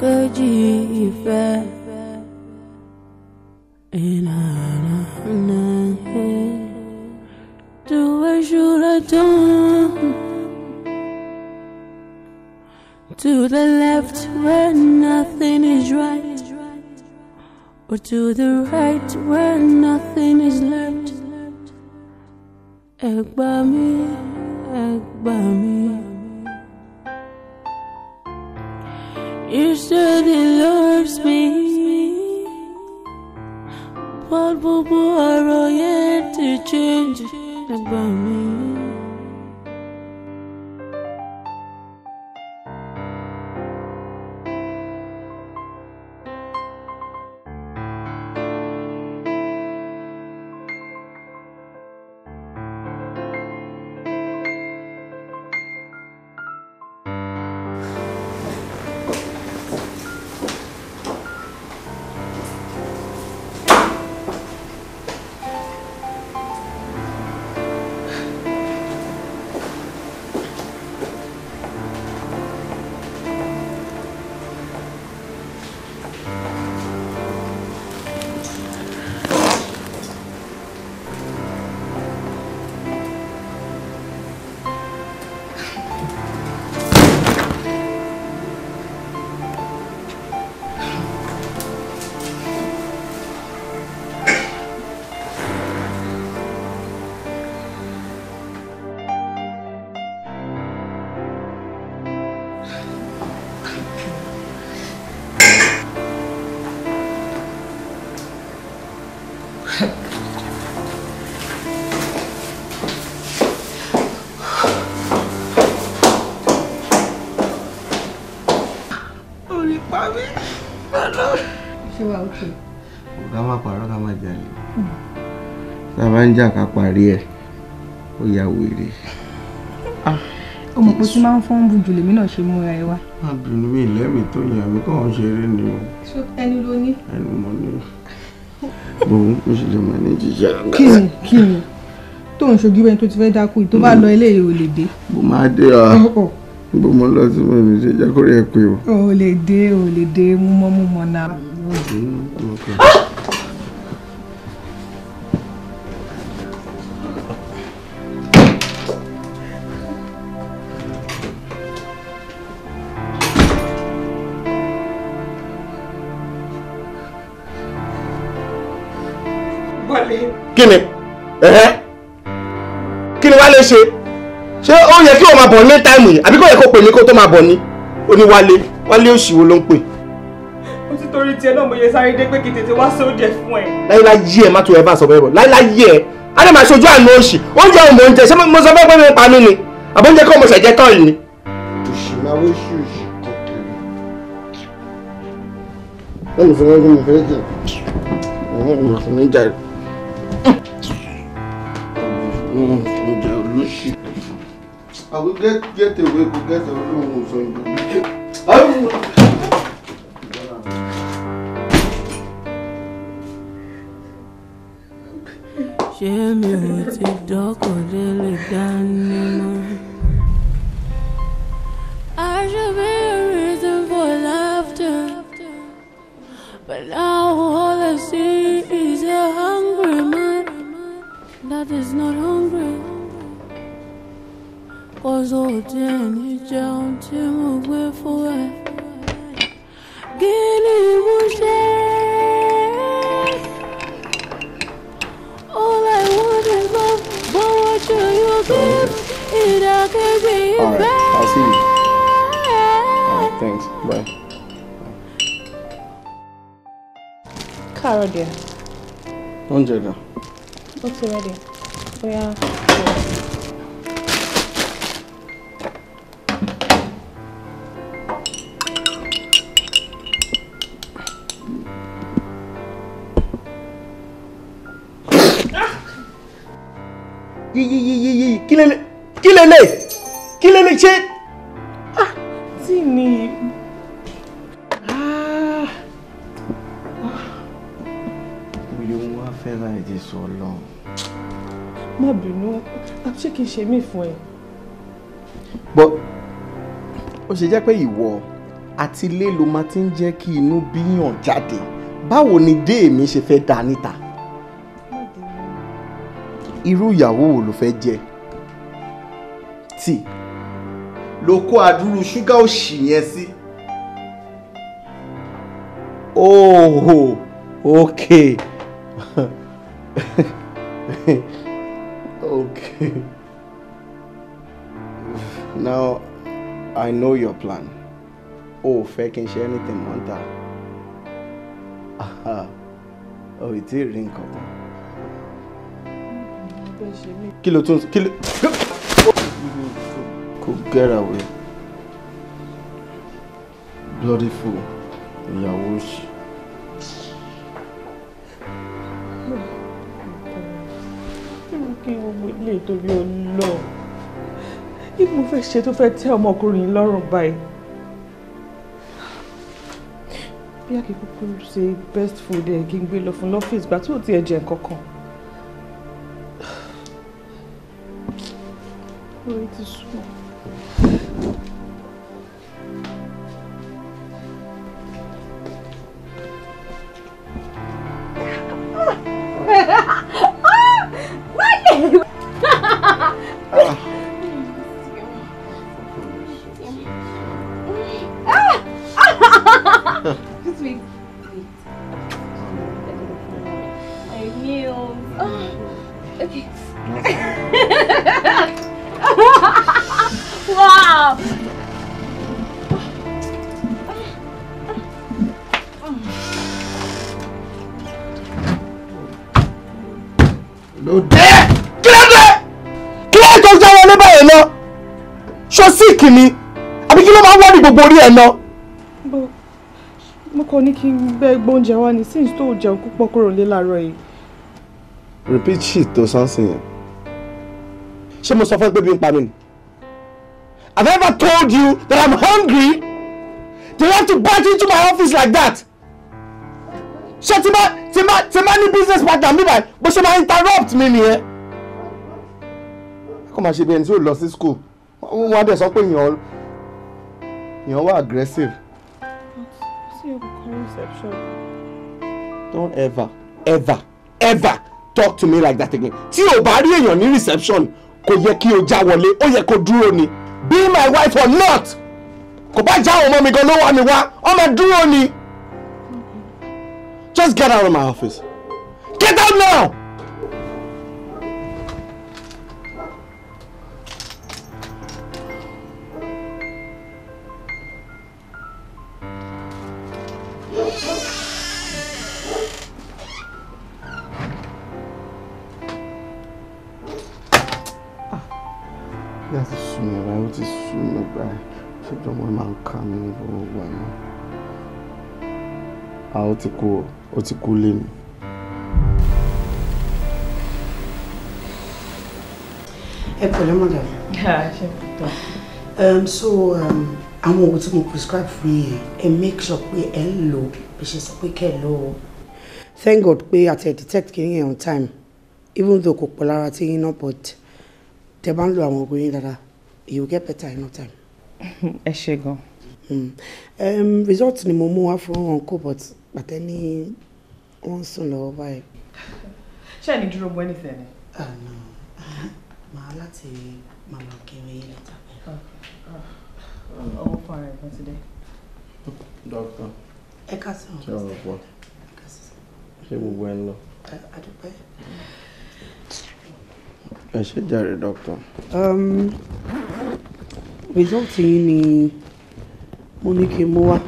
Ìdàkejì ìfẹ́. Do I should I turn to the left where nothing is right, or to the right where nothing is left? Ẹ gbà mí, ẹ gbà mí. You said he loves me, but gbogbo ọ̀rọ̀ yẹn ti change. Ẹ gbà mí. Ká má parọ́, ká má jalè. Tá a bá ń jà ká parí ẹ̀, ó ya wèrè. Ó mọ̀ pé tí máa ń fọ́n bù jù lèmi náà ṣe múra ẹ wá. Má bínú, mi lẹ́mìí tó yàn mí kàn ń ṣeré ni o. Ṣé ẹni ló ní? Ẹnu mo ní. Bòun mo sì lè mọ ní jíjẹ. Kí ni kí ni tó ń ṣojú ẹni tó ti fẹ́ dákú yìí tó bá lọ eléyìí ò lè dé. Bó máa dé ọ. Bó mo lọ sí mo ní ṣe jẹ́ kó rí ẹ pé o. Ò lè dé, ò lè dé, mú mọ́ mú mọ́ náà. Kí ni kí ni Wálé ṣe? Ṣé ó yẹ kí o máa bọ̀ ní táìmù yìí àbí kò yẹ kó pè mí kó tó máa bọ̀ ní? Ó ní Wálé, Wálé òṣìwò ló ń pè. Ó ti torí tiẹ̀ náà mo yẹ sáré dé pé kí tètè wá sóúnjẹ fún ẹ. Láyéláyé ẹ má tó ẹ bá sọ bẹ́ẹ̀ bọ̀, láyéláyé ẹ á lè máa ṣojú àánú òṣì. Oúnjẹ òun mò ń jẹ, ṣé mo sọ fẹ́ pé mi pa mí ni? Àbó oúnjẹ kọ́ mo ṣẹ̀jẹ̀ tán yìí ni. Òṣì máa wó ṣì òṣì kọ̀ọ̀kan. Lẹ́nu fún mi fẹ́ jẹ, mo fún mi jẹ. I will get away, go get away. Ṣé mi ò ti dọ́kọ̀ délé dání mọ́? I should be a reason for laughter, but now all I see is a hungry man that is not hungry. Cause ó tiẹ̀ ní jẹun tí mo gbé fún ẹ. Kí ni mo ṣe? All I want is love, but what do you give? Ìdàkejì ìfẹ́. Alright, I'll see you. Alright, thanks. Bye. Káàárọ̀ dear. Oúnjẹ dà. Ó ti ready. Bóyá. Yíyíyíyí kí lélẹ̀ kí lélẹ̀ kí lélẹ̀ ṣe. Tí ni. Wílé wọn wá fẹ́ láì ti sọ lọ. Má bínú, ṣé kìí ṣe mí fún ẹ? Bọ́ ó ṣe jẹ́ pé ìwọ Àti ilé ló máa ti ń jẹ́ kí inú bíyàn jáde. Báwo ni dé èmi ṣe fẹ́ dá níta? Irú ìyàwó wo ló fẹ́ jẹ́? Tí ló kó adúrú ṣúgà òṣì yẹn sí. Oh, okay. Okay. Now, I know your plan. Oh, fẹ́ kí n ṣe anything mọ́ ta. Oh, ìtì rí nǹkan kan. Kí ló tún kí ló. Go get away. Bloody fool. Ìyàwó òṣì. Kí gbogbo ilé ìtòrí ọlọ́ kí mo fẹ́ ṣe tó fẹ́ tẹ́ ọmọkùnrin lọ́rùn báyìí. Bí akíkúkú ṣe best food ẹ̀ kí n gbé lọ fún lọ́fíìsì gbà tí ò tiẹ̀ jẹ nǹkan kan. Orí ti sùn. Just wait. Wait. My nails. Oh, okay. Wow. Ló dé! Kí ló dé? Kí ló tó já wọlé báyìí lọ? Ṣó síìkì ni? Àbí kí ló máa ń wọ́n ní gbogbo orí ẹ̀ náà? Mo kàn ní kí n bẹ́ gbóúnjẹ wá ní since tó jẹun púpọ̀ kúrò lé láàárọ̀ yìí. Repeat shit tó sánsìn yẹn. Ṣé mo sọ fún ẹ pé bí n pa mí ni? I've ever told you that I'm hungry? Do you have to barge into my office like that? Ṣé tí bá ní business partner mi báyìí bó ṣe máa interrupt mi nìyẹn? Kọ́ máa ṣe bí ẹni tí ò lọ sí school. Wọ́n á dẹ̀ sọ pé èèyàn wà aggressive. Don't ever, ever, ever talk to me like that again. Tí o bá rí èèyàn ní reception, kò yẹ kí o já wọlé, ó yẹ kó dúró ni. Be my wife or not, kò bá já àwọn ọmọ mi gan ló wá mi wá, ó máa dúró ni. Just get out of my office. Get out now! Láti sùn mí báyìí, ó ti sùn mí báyìí. Ṣé ìjọba máa ń ká mi ní gbogbo ìgbà náà? À ó ti kú, ó ti kú lé mi. Ẹ pẹ̀lẹ́ madam. So àwọn oògùn tí mo prescribe fún yín ẹ make sure pé ẹ ń lò bí ṣe sọ pé kẹ́ ẹ lò ó. Thank God pé àti ẹ detect kìíní yẹn on time, even though kò pọ̀ lára tí yín náà, but tẹ́ bá ń lo àwọn oògùn yín dáadáa, you will get better in no time. Ẹ ṣé gan. Result ni mo mú wá fún uncle, but bàtẹ́ ní wọ́n ń sùn lọ́wọ́ báyìí. Ṣé ẹ ní dúró mọ́ anything ni? No, màá láti máa lọ kiri yín later. Ọwọ́ fún ara ẹ̀gbọ́n ti dé. Doctor. Ẹ káàsán. Ṣé ọ̀rọ̀ pọ̀? Ṣé gbogbo ẹ ń lọ? A dúpẹ́. Ẹ ṣé jàre, doctor. Result yín ni mo ní kí n mú wá,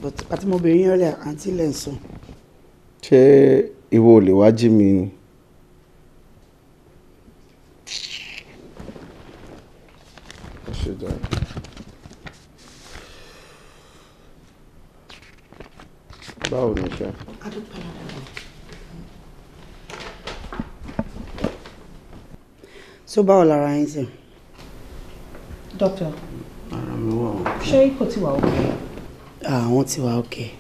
but àti mo bèrè yín earlier, àǹtí lẹ̀ ń sùn. Ṣé ìwọ ò lè wá jí mi ni? Ẹ ṣé jàre. Báwo ni iṣẹ́? A dúpẹ́ lọ́wọ́. So báwo lára yín sí? Doctor. Ara mi wà okay. Ṣé kò tí wà okay? Àwọn ti wà okay.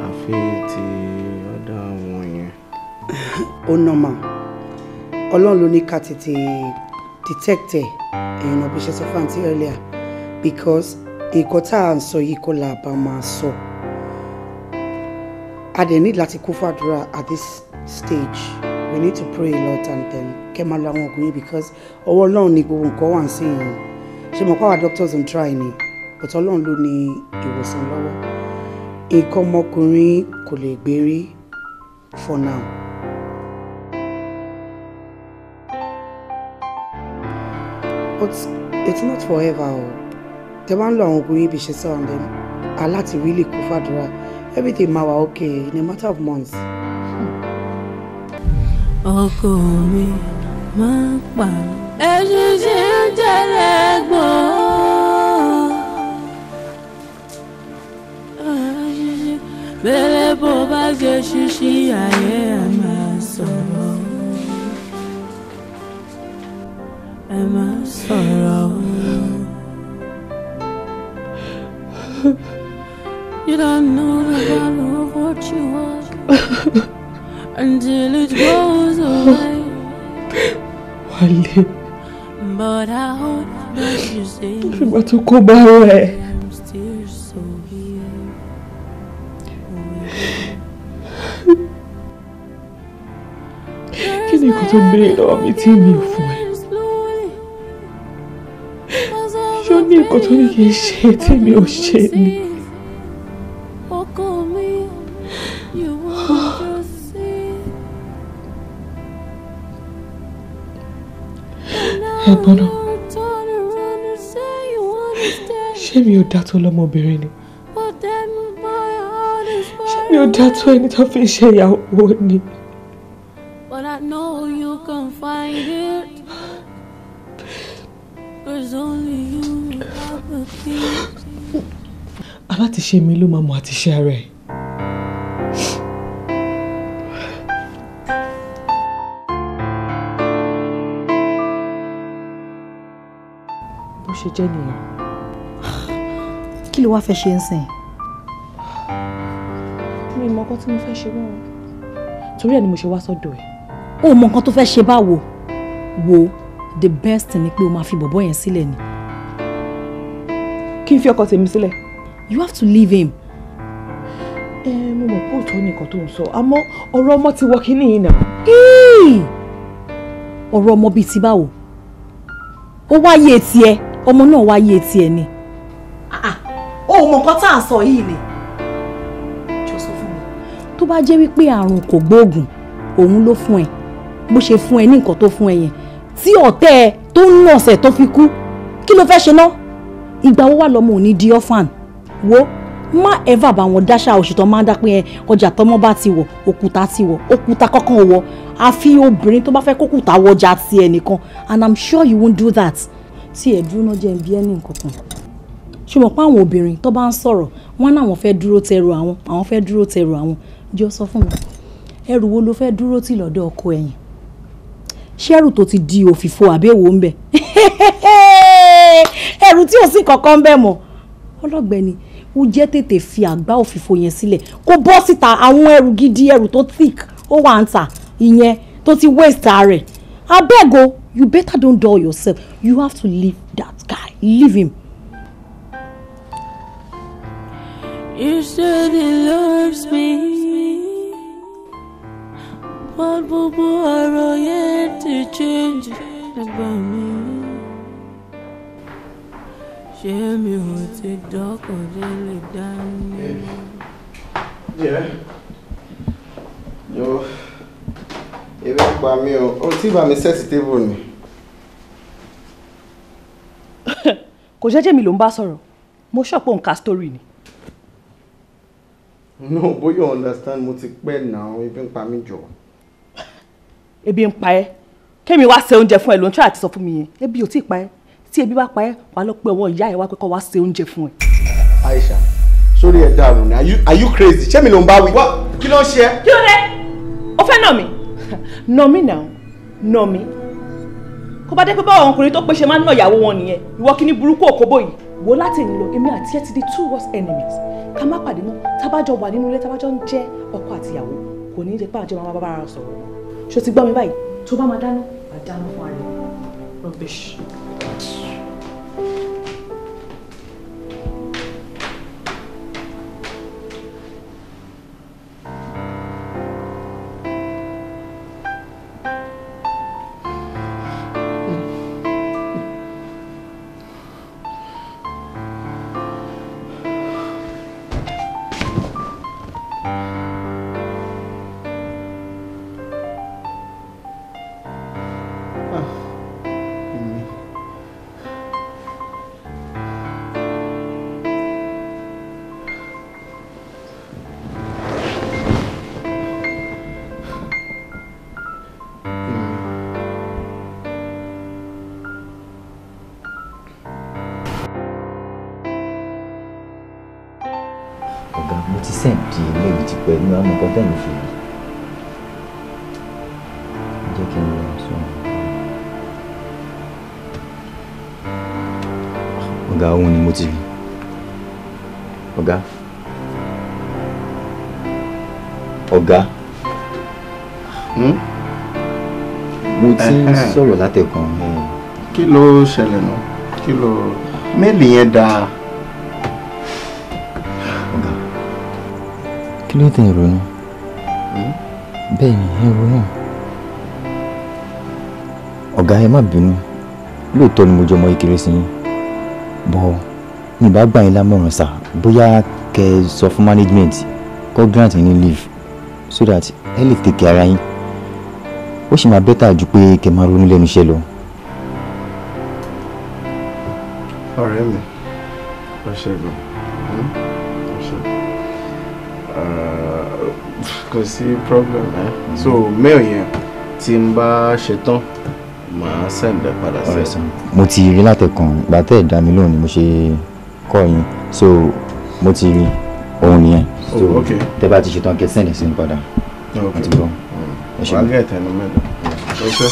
Àfi ti ọ̀dọ̀ àwọn yẹn. Ó normal. Ọlọ́run ló ní ká tètè detect ẹ̀, ẹ̀yìn náà bí ṣe sọ fún àǹtí earlier, because nǹkan tá à ń sọ yìí kọ́ la bá máa sọ. A dẹ̀ need láti kún fàdúrà at this stage. We need to pray a lot and then kẹ́ máa lo àwọn oògùn yìí, because ọwọ́ Ọlọ́run ni gbogbo nǹkan wà ń sìn yẹn. Ṣé mo kọ́ àwọn doctors ń try ni, but Ọlọ́run ló ní ìwòsàn lọ́wọ́. Nǹkan ọmọkùnrin kò lè gbérí for now. But it's not forever o. Tẹ bá ń lo àwọn oògùn yìí bí ṣe sọ, and then aláti really kún fàdúrà, everything máa wà okay in a matter of months. Ọkọ mi máa ń pa mí. Eṣinṣin ń jẹlẹ̀ gbọ́n. Bẹ́lẹ̀ bó bá ṣe ṣíṣí ayé ẹ̀ máa sọ̀rọ̀. Ẹ máa sọ̀rọ̀. You don't know the value of what you are until it goes away. Wálé. But I hope that you see Ìgbà tó kó bá rẹ̀. I'm still so here. Kí ni nǹkan tó béèrè lọ́wọ́ mi tí mi ò fún ẹ? Ṣé ó ní nǹkan tó ní kí n ṣe tí mi ò ṣe ni? Ọkọ mi, you won't just see. Ẹ̀gbọ́n náà, ṣé mi ò dá tó lọ́mọbìnrin ni? Ṣé mi ò dá tó ẹni tó fi ṣe ìyàwó ni? But I know you can find it. 'Cause only you have the key. Alátiṣe mi ló máa mọ àtiṣe ara ẹ̀. Bó ṣe jẹ́ nìyẹn. Kí ló wá fẹ́ ṣe ń sìn? Mi ò mọ nǹkan tí mo fẹ́ ṣe mọ́. Torí ẹ̀ ni mo ṣe wá sọ́dọ̀ ẹ̀. O mọ nǹkan tó fẹ́ ṣe báwo? Wo, the best ni pé o máa fi bọ̀bọ́ yẹn sílẹ̀ ni. Kí n fi ọkọ tèmi sílẹ̀? You have to leave him. Ẹ mo mọ̀ pé òótọ́ ni nǹkan tó ń sọ, àmọ́ ọ̀rọ̀ ọmọ ti wọ kínní yìí náà. Ọ̀rọ̀ ọmọ bíi ti báwo? Ó wáyé tiẹ̀, ọmọ náà wáyé tiẹ̀ ni. O mọ nǹkan tá à ń sọ yìí ni. Jọ sọ fún mi. Tó bá jẹ́ wípé àrùn kò gbóògùn, òun ló fún ẹ. Bó ṣe fún ẹ ní nǹkan tó fún ẹ yẹn. Tí ọ̀tẹ̀ ẹ tó ń nà ọ̀sẹ̀ tó fi kú, kí ló fẹ́ ṣe ná? Ìgbà wo wà lọ́mọ ò ní di orphan? Wo, má ever bá wọn dáṣà oṣù tó máa ń dá pé ẹ ọjà tọmọ bá ti wọ̀, òkúta ti wọ̀, òkúta kankan ò wọ̀. Àfi obìnrin tó bá fẹ́ kókùtà wọjà ti ẹ nìkan, and I'm sure you won't do that. Tí ẹ dúró náà jẹ́ ń bí ẹ ní nǹkan kan. Ṣé o mọ̀ pé àwọn obìnrin tó bá ń sọ̀rọ̀, wọ́n náà wọ́n fẹ́ dúró tẹrù àwọn, àwọn fẹ́ dúró tẹrù àwọn. Jọ sọ fún mi, ẹrù wo ló fẹ́ dúró tì lọ́dọ̀ ọkọ ẹ̀yìn? Ṣé ẹrù tó ti di òfìfo àbí èwo ń bẹ? Ẹrù tí ò sí kankan ń bẹ mọ́. Ọlọ́gbẹ́ni, ó jẹ́ tètè fi àgbá òfìfo yẹn sílẹ̀ kó bọ́ síta. Àwọn ẹrù gidi, ẹrù tó thick, ó wà ń tà, ìyẹn tó ti waste rẹ̀. Abeg o, you better don't dull yourself. You have to leave that guy. Leave him. You said he loves me, but gbogbo ọ̀rọ̀ yẹn ti change nígbà mi. Ṣé mi ò ti dọ́kàn délé dání? Yeah. Yo, ebi ń pa mí o. O tí bá mi set table ni. Kò jẹ́jẹ́ mi ló ń bá sọ̀rọ̀. Mo ṣọ̀pọ̀ nǹka story ni. No, but you understand, mo ti pẹ́ náà, ebi ń pa mí jọ. Ebi ń pa ẹ́. Kémi wá ṣe oúnjẹ fún ẹ ló ń try àti sọ fún mi yẹn. Ebi ò tí ì pa ẹ́. Tí ebi bá pa ẹ́, wàá lọ pé ọwọ́ ìyá ẹ wá pé kó wá ṣe oúnjẹ fún ẹ. Aisha, sórí ẹ dàrú ni. Are you crazy? Ṣé mi ló ń bá wí? Kí ló ń ṣe ẹ́? Kí ló dé? O fẹ́ nà mí? Nà mí náà, nà mí. Kó bá dé pé báwọn ọkùnrin tó pé ṣe máa ń nà ìyàwó wọn nìyẹn. Ìwọ kí ní burúkú òkóbó yìí. Wo láti èyí lọ, èmi àti ẹ ti di two worst enemies. Ká má pàdé mọ́, tábàjọ wà nínú ilé, tábàjọ ń jẹ́ ọkọ àti ìyàwó, kò ní í jẹ́ pé àjọ máa bá bára sọ̀rọ̀. Ṣo ti gbọ́ mi báyìí? Tó bá máa dáná, Dáná fún ara ẹ̀. Rubbish. Ọ̀gá, mo ti send mail ti pẹ́ ní àwọn nǹkan tẹ́yìn fi jẹ́ kí n lọ sọ. Ọ̀gá, òun ni mo ti rí. Ọ̀gá. Ọ̀gá. Mo ti ń sọ̀rọ̀ látẹ̀kàn. Kí ló ṣẹlẹ̀ náà? Kí ló mail yẹn dáa? Kí ló tẹ̀ ń ronú? Bẹ́ẹ̀ ni, ẹ ronú. Ọ̀gá, ẹ má bínú. Lóòótọ́ ni mo jọ ọmọ kékeré sí yín. Bọ́ mi bá gbà yín lámọ̀ràn sà, bóyá kẹ́ ẹ sọ fún management kó grant yín ní leave so that ẹ lè take care ara yín. Ó sì máa better ju pé kẹ́ máa ronú lẹ́nu iṣẹ́ lọ. Ọ̀rẹ́ mi, ó ṣe gan. Ó ṣe. Kò sí problem ẹ. So mail yẹn tí n bá ṣetán, màá send ẹ padà sí ẹ. Mo ti rí látẹ̀kàn, ìgbà tẹ́ ẹ̀ dá mi lóhùn ni mo ṣe kọ́ yín. So mo ti rí òun nìyẹn. So Oh, okay. tẹ́ bá ti ṣetán kẹ́ send ẹ̀ sí mi padà. Okay. Mo ti gbọ́. Ẹ ṣé. Wàá gẹ̀ tẹnu mẹ́lẹ̀. Ó ṣe.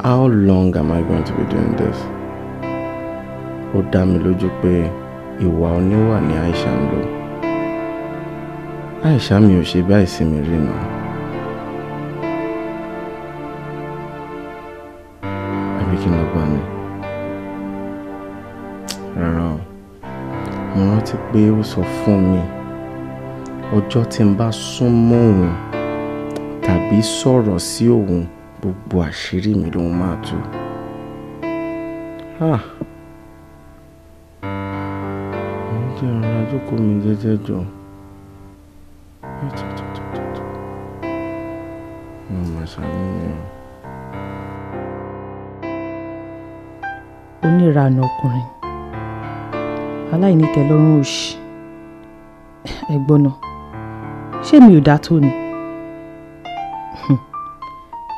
How long am I going to be doing this? Ó dá mi lójú pé ìwà oníwà ni Aisha ń lò. Aisha mi ò ṣe báyìí sí mi rí náà. Àbí kí n lọ bá ní? Rárá o. Mo rántí pé ó sọ fún mi ọjọ́ tí n bá sún mọ́ òun tàbí sọ̀rọ̀ sí òun, gbogbo àṣírí mi lòun máa tú. Ah! Mo ń jẹ́ ìrora jókòó mi jẹ́jẹ́ jọ. Mo máa ṣàánú mi o. Oníranù ọkùnrin, aláìnítẹ́lọ́rùn òṣì. Ẹ̀gbọ́n náà, ṣé mi ò dáa tó ni?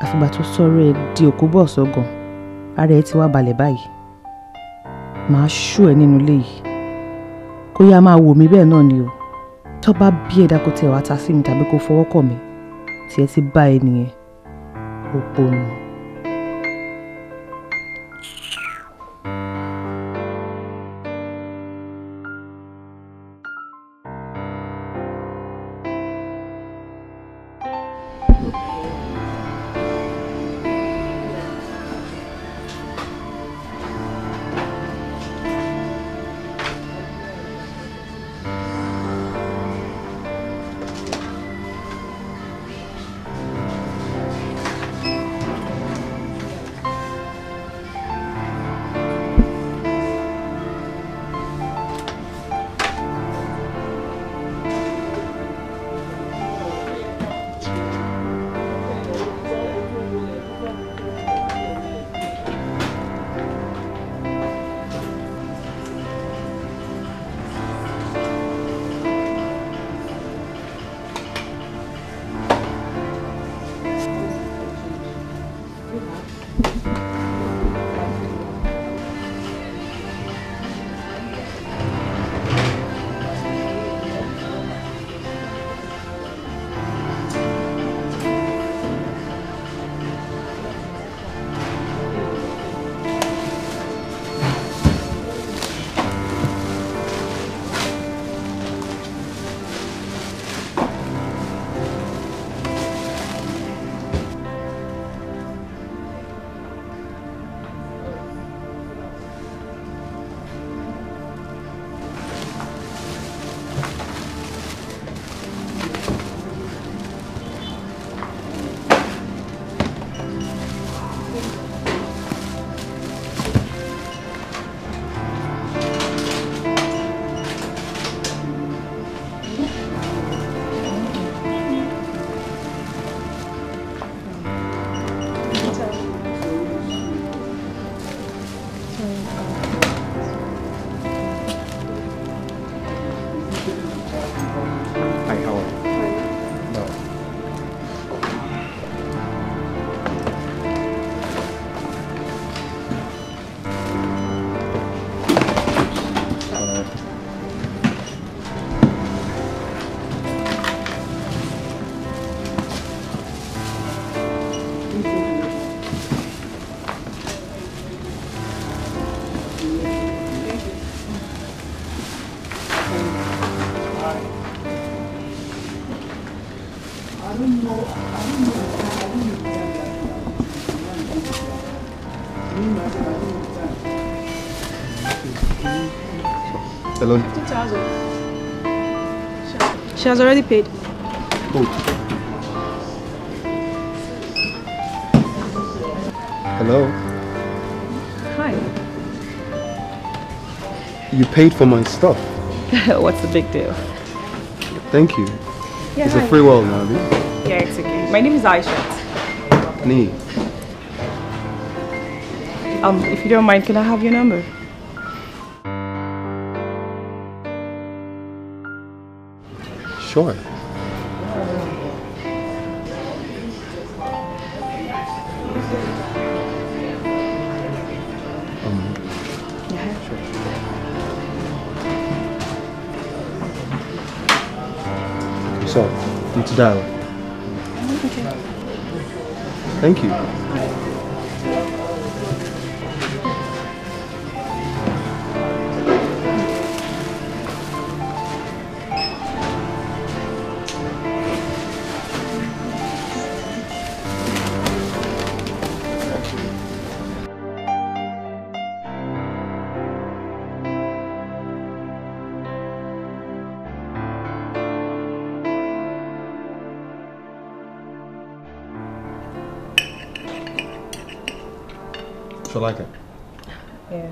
Àfìgbà tó sọ̀rọ̀ ẹ di òkú bọ̀ sọ́gàn, ara ẹ ti wá balẹ̀ báyìí. Màá ṣú ẹ nínú ilé yìí. Kó yá máa wò mí bẹ́ẹ̀ náà ni o. Tó bá bí ẹ̀dá kó tiẹ̀ wá ta sí mi tàbí kó fọwọ́ kàn mí, tiẹ̀ ti bá ẹ nìyẹn. Òpònú. Hello. 15,000. She has already paid. Cool. Hello. Hi. You paid for my stuff. What's the big deal? Thank you. Yeah, it's hi. A free world now, dude. Yeah, it's okay. My name is Aisha. Nee. If you don't mind, can I have your number? Sure. Yeah. Sure. Okay, so, need to dial. Okay. Thank you. You like it? Yeah.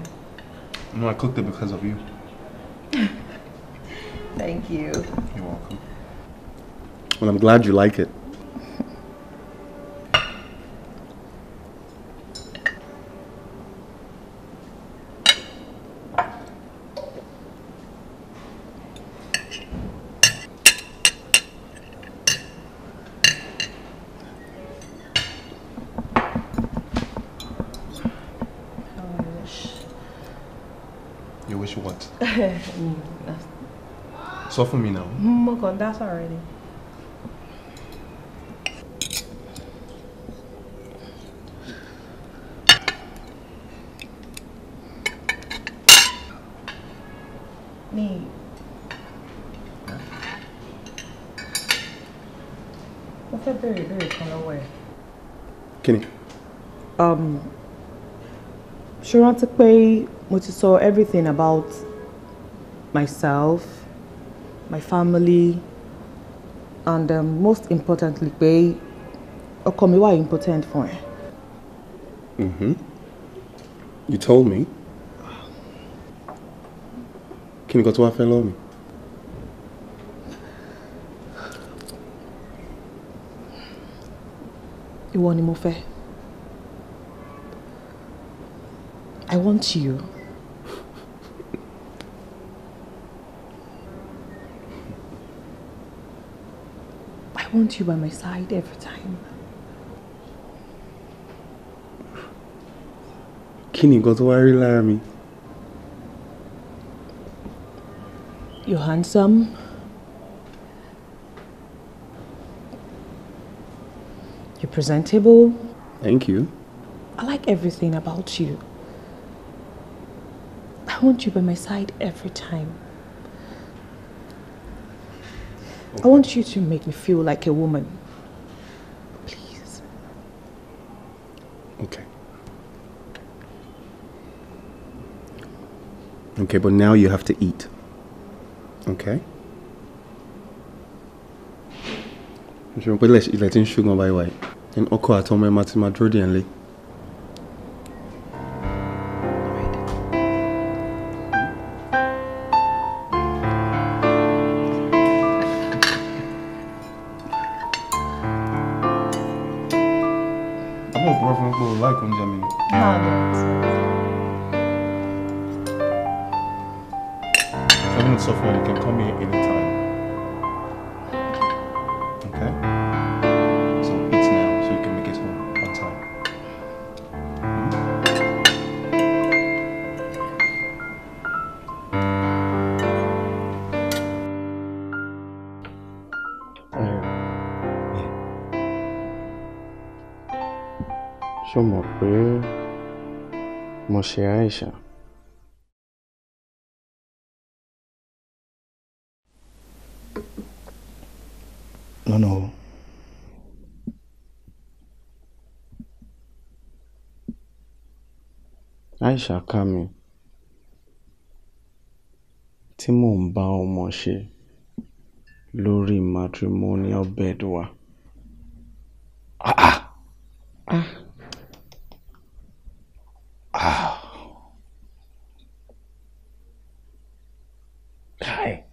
No, I cooked it because of you. Thank you. You're welcome. Well, I'm glad you like it. You wish what? So for me now. Mo that's already. Me. Mo fẹ́ béèrè ìbéèrè kan lọ́wọ́ ẹ. Kí ni? Ṣé o rántí pé mo ti sọ everything about myself, my family, and most importantly pé ọkọ mi wà important fún ẹ. Mm-hmm. You told me. Kí ni nǹkan tó wá fẹ́ lọ́wọ́ mi? Ìwọ ni mo fẹ́. I want you. I want you by my side every time. Kí ni nǹkan tó wá rí lára mi? You're handsome. You're presentable. Thank you. I like everything about you. I want you by my side every time. Okay. I want you to make me feel like a woman. Please. Okay. Okay, but now you have to eat. Okay? Ṣé pé ilẹ̀ tí ń ṣú gan báyìí wáyé. Ọkọ àti ọmọ ẹ máa ti máa dúró dè ẹ́ nílé. Like oúnjẹ mi. So far, you can call me anytime. Okay? So eat now so you can make it home on time. Ṣó mọ̀ pé mo ṣe Aisha? Lọ́nà o. Aisha ká mi tí tí mò ń bá ọmọ ṣe lórí matrimonial bed wa. Ah. Ah. Kai.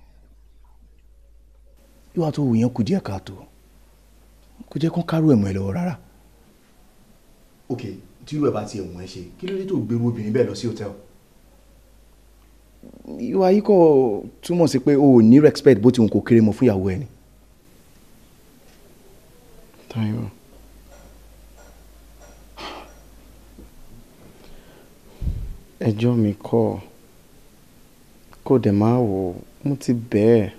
Ìwà tó wù yẹn kù díẹ̀ káàtó. Kò jẹ́ kán kárò ẹ̀mọ́ ẹ lọ́wọ́ rárá. Ok, tí irú ẹ̀ bá ti ẹ̀wọ̀n ẹ ṣe, kí ló dé tó gbèrú obìnrin bẹ́ẹ̀ lọ sí hòtẹ́ẹ̀lì? Ìwà yìí kò túmọ̀ sí pé o ò ní respect bó ti wù kó kéré mọ́ fún ìyàwó ẹ ni. Táyọ̀. Ẹjọ́ mi kọ́, kó dẹ̀ máa wò ó, mo ti bẹ̀ ẹ́.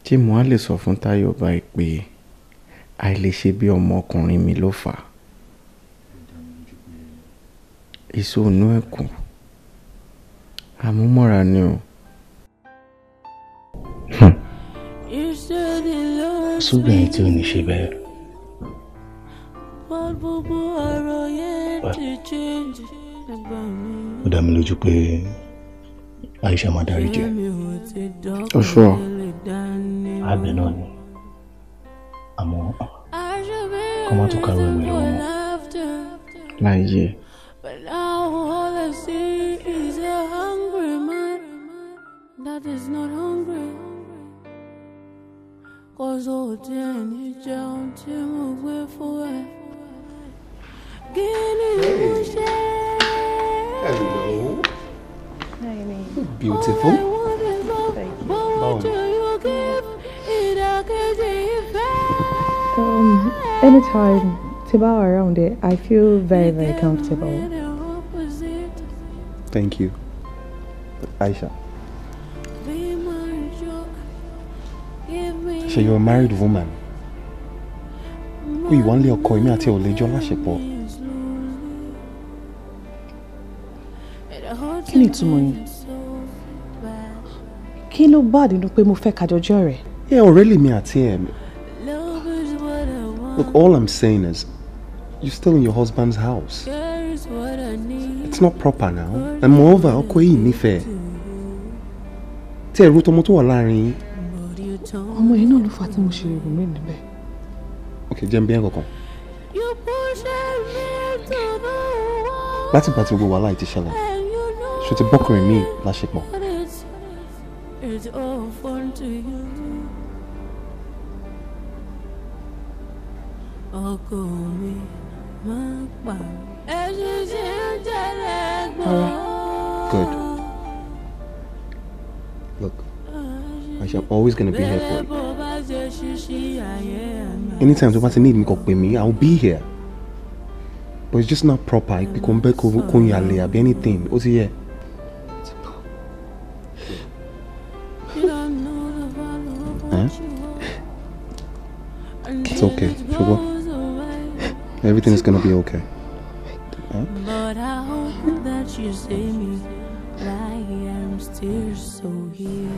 Ṣé mo á lè sọ fún Táyọ̀ báyìí pé àìlèṣe bí ọmọkùnrin mi ló fà á? Èso inú ẹ̀kún àmúmọ́ra ni o. Sóbìnrin tí ò ní ṣe bẹ́ẹ̀. Ó dá mi lójú pé Aisha máa dárí jẹ. Ó ṣọ́. Àbẹ̀ náà ni. Àmọ́ kọ́ má tún kárò ẹ̀mí lọ́wọ́ mọ́. Láyé. Cause ó tiẹ̀ ní jẹun tí mo gbé fún ẹ. Kí ni mo ṣe? Hello. Beautiful. Thank you. Anytime Tiba around it, I feel very, very comfortable. Thank you, Aisha. So you're a married woman. We wọ́n lé ọkọ èmi àti ò lè jọ láṣepọ̀. Kí ni ìtumọ̀ yẹn? Kí ló bá nínú pé mo fẹ́ kájọ jẹ́ ọ̀rẹ́? Yeah, ọ̀rẹ́ lèmi àti ẹ̀. Look, all I'm saying is, you're still in your husband's house. It's not proper now. And moreover, ọkọ yìí nífẹ̀ẹ́. Tí ẹ̀rú tọmọ tó wà láàrin yín. Ọmọ yìí náà ló fà á tí mo ṣe rò mí níbẹ̀. Ok, jẹ́ n bí ẹ̀ kankan. Láti ìgbà tí gbogbo wàhálà yìí ti ṣẹlẹ̀, ṣo ti bọ́kùnrin mi láṣepọ̀? Good. Look, Aisha, I'm always gonna be here for you. Anytime tó bá ti need mi kò pè mí, I'll be here. But it's just not proper. Kò ń bẹ́ kò ń yàlẹ̀ àbí anything. Ó ti yẹ. It's okay, Ṣùgbọ́n. Everything is gonna be okay. Huh? But I hope that you see me like I'm still so here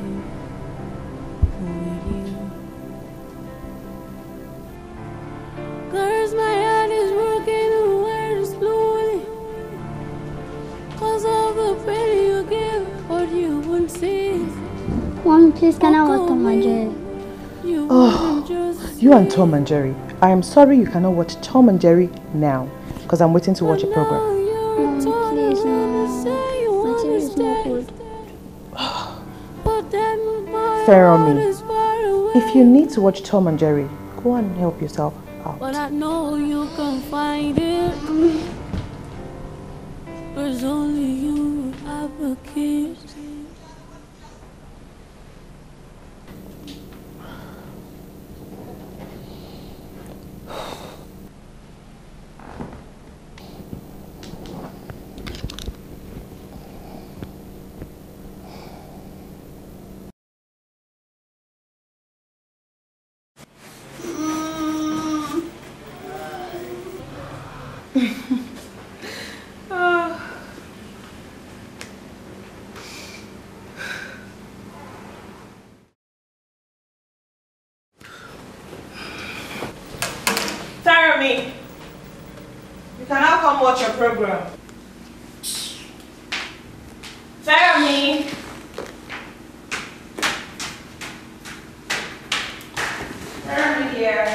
with you. 'Cause my heart is working away slowly. 'Cause of the pain you give, what you won't see. Mom, please, can I watch Tom and Jerry? Oh, you and Tom and Jerry. I am sorry you cannot watch Tom and Jerry now, because I'm waiting to watch a program. Mom, please, no. My TV is not good. Feranmi, if you need to watch Tom and Jerry, go and help yourself out. But I know you can find it. There's only you have the keys. Fẹ́rànmi, you can now come watch your program. Fẹ́rànmi. Fẹ́rànmi dear.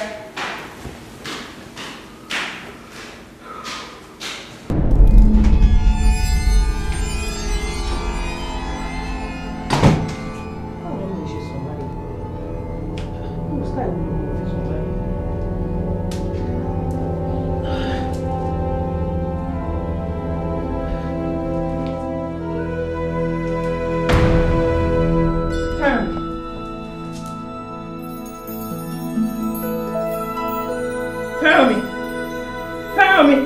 Fẹ́rànmi. Fẹ́rànmi.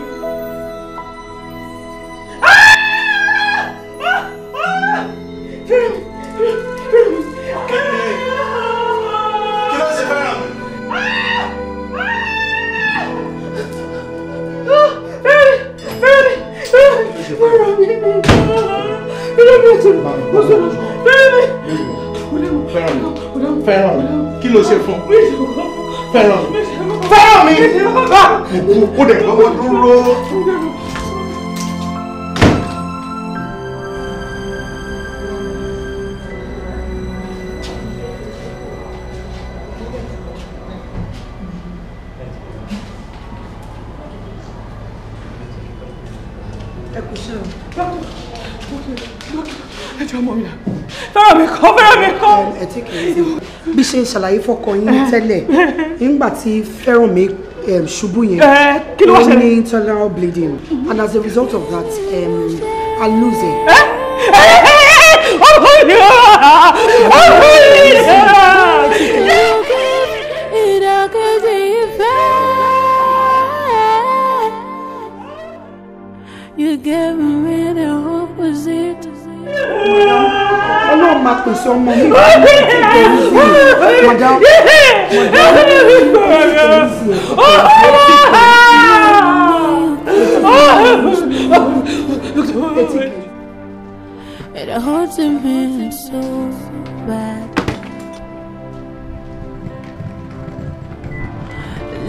Ah! Ah! Ah! Fẹ́rànmi. Fẹ́rànmi. Kí ló ṣe Fẹ́rànmi? Fẹ́rànmi. Fẹ́rànmi. Fẹ́rànmi. Fẹ́rànmi. Fẹ́rànmi. Fẹ́rànmi. Kí ló ṣe fún? Fẹ́rànmi. Fẹ́rànmi. Kò dẹ̀ lọ́wọ́ dúró. Ẹ kú iṣẹ́ o. Ẹ jọ̀ọ́ ọmọ mi là. Fẹ́rànmi kọ́, Fẹ́rànmi kọ́. Ẹ tí kì í ṣe. Bí ṣe ń ṣàlàyé fọ́kọ yín tẹ́lẹ̀ nígbà tí Fẹ́rànmi ṣubú yẹn, kí ló wá ó ṣẹlẹ̀? ní internal bleeding and as a result of that I lose it. Ọmọ mi! Ọmọ mi! Ìdàkejì ìfẹ́. You gave me the opposite. Ọlọ́run máa pèsè ọmọ mi. Madam, It hurts me so bad.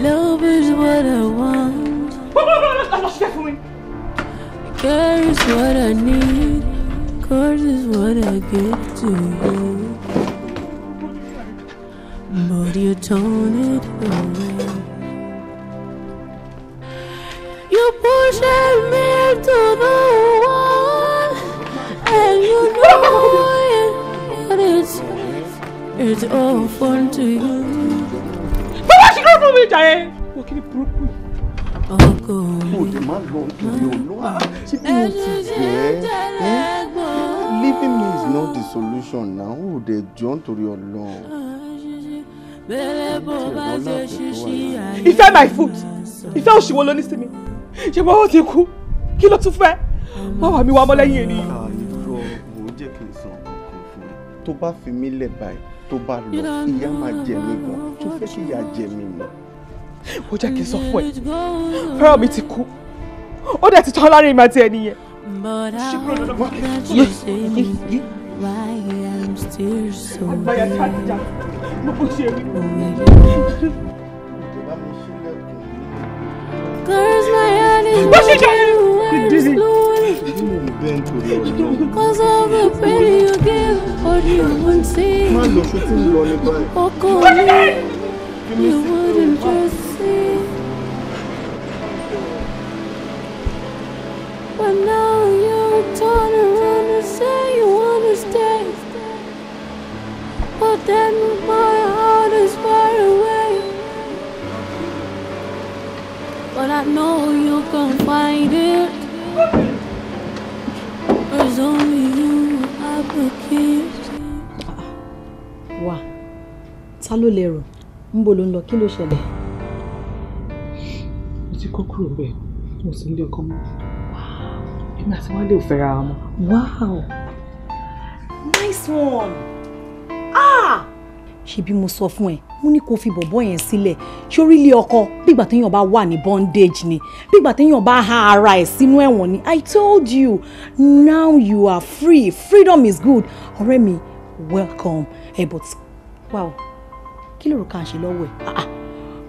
Love is what I want. Care is what I need. Cause is what I give to you. But you turn it away. You push me to the wall, and you know it, but it's all fun to you. Bàbá ṣe kúrò fún mi jàre. Wọ́n kí ni burúkú yìí. Ọkọ Kò dé má lọ nítorí Olúwa. Ṣé bí mo ti bẹ́ẹ̀? Leaving me is not the solution now. Ó dẹ̀ jọ́ nítorí Ọlọ́run. Ìfẹ́ my foot. Ìfẹ́ òṣìwò ló ní sí mi. Ṣé bọ́wọ́ ti kú? Kí ló tún fẹ́? Má wà mí wá mọ́ lẹ́yìn ènìyàn. Irọ́, wò ó jẹ́ kí n sọ nǹkan fún ẹ. Tó bá fi mí lẹ̀ báyìí, tó bá lọ, ìyá máa jẹ mí gan. Tó fẹ́ kí ìyá jẹ mí ni. Ó jẹ́ kí n sọ fún ẹ. Fẹ́rànmi ti kú. Ó dẹ̀ ti tán láàrin èmi àti ẹ nìyẹn. But I hope that you see me why I'm still so Àgbáyà tí a ti jà. Mo kò ṣe rí. Cause my heart is Bó ṣe jẹ́ broken when it's slowly. Bẹ́ẹ̀ nítorí Ọlọ́run. Cause of the pain you give, but you won't see. Má lọ ṣó tí ń lọ ní báyìí. Ọkọ mi, you wouldn't just see. But now you turn around and say you wanna stay. But then my heart is far away. But I know you can find it. There's only you I will kiss. Wà, ta ló lérò? Ńbo ló ń lọ? Kí ló ṣẹlẹ̀? Mo ti kó kúrò bẹ́ẹ̀, mo sì ń lé ọkọ mọ́. Èmi àti Wálé ò fẹ́ra wa mọ́. Wow! Nice one! Ah! Ṣebí mo sọ fún ẹ, mo ní kó fi bọ̀bọ́ yẹn sílẹ̀. Sórí ilé ọkọ, bígbà téèyàn bá wà ní bondage ni, bígbà téèyàn bá há ara ẹ̀ sínú ẹ̀wọ̀n ni. I told you, now you are free. Freedom is good. Ọ̀rẹ́ mi, welcome. Hey, but wow, kí ló rò ká ṣe lọ́wọ́ ẹ̀? Ah ah,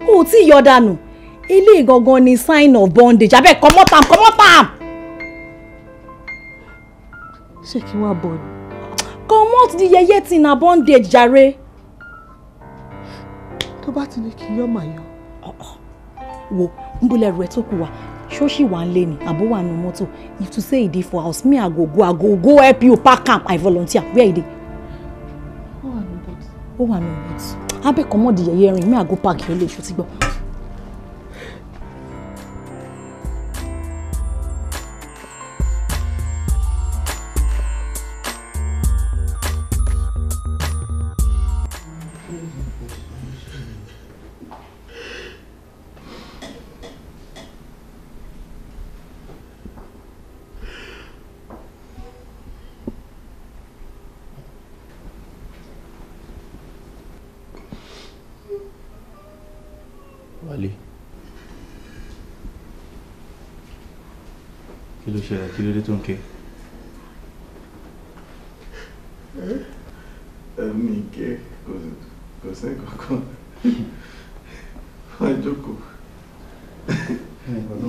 o ò tí ì yọ dànù. Eléyìí gangan ni sign of bondage. Abeg comot am, comot am. Ṣé kí wọ́n bọ̀ ni? Comot the yeye thing na bondage jàre. Tó bá ti ní kí yọ́ màá yọ. Wo ń bolẹ̀ rẹ̀ tó kù wá. Ṣó ṣì wà ń lé ni àbó wà nù mọ́tò. If to say e dey for house, me I go help you pack am. I volunteer. Where e dey? Ó wà ní boot. Ó wà ní boot. Abeg comot the yeye ring, me I go pack your load, ṣó ti gbọ́. Wálé, kí ló ṣẹlẹ̀? Kí ló dé tó ń ké? Ẹ̀mí ké, kò sí nǹkan. Wá jókòó.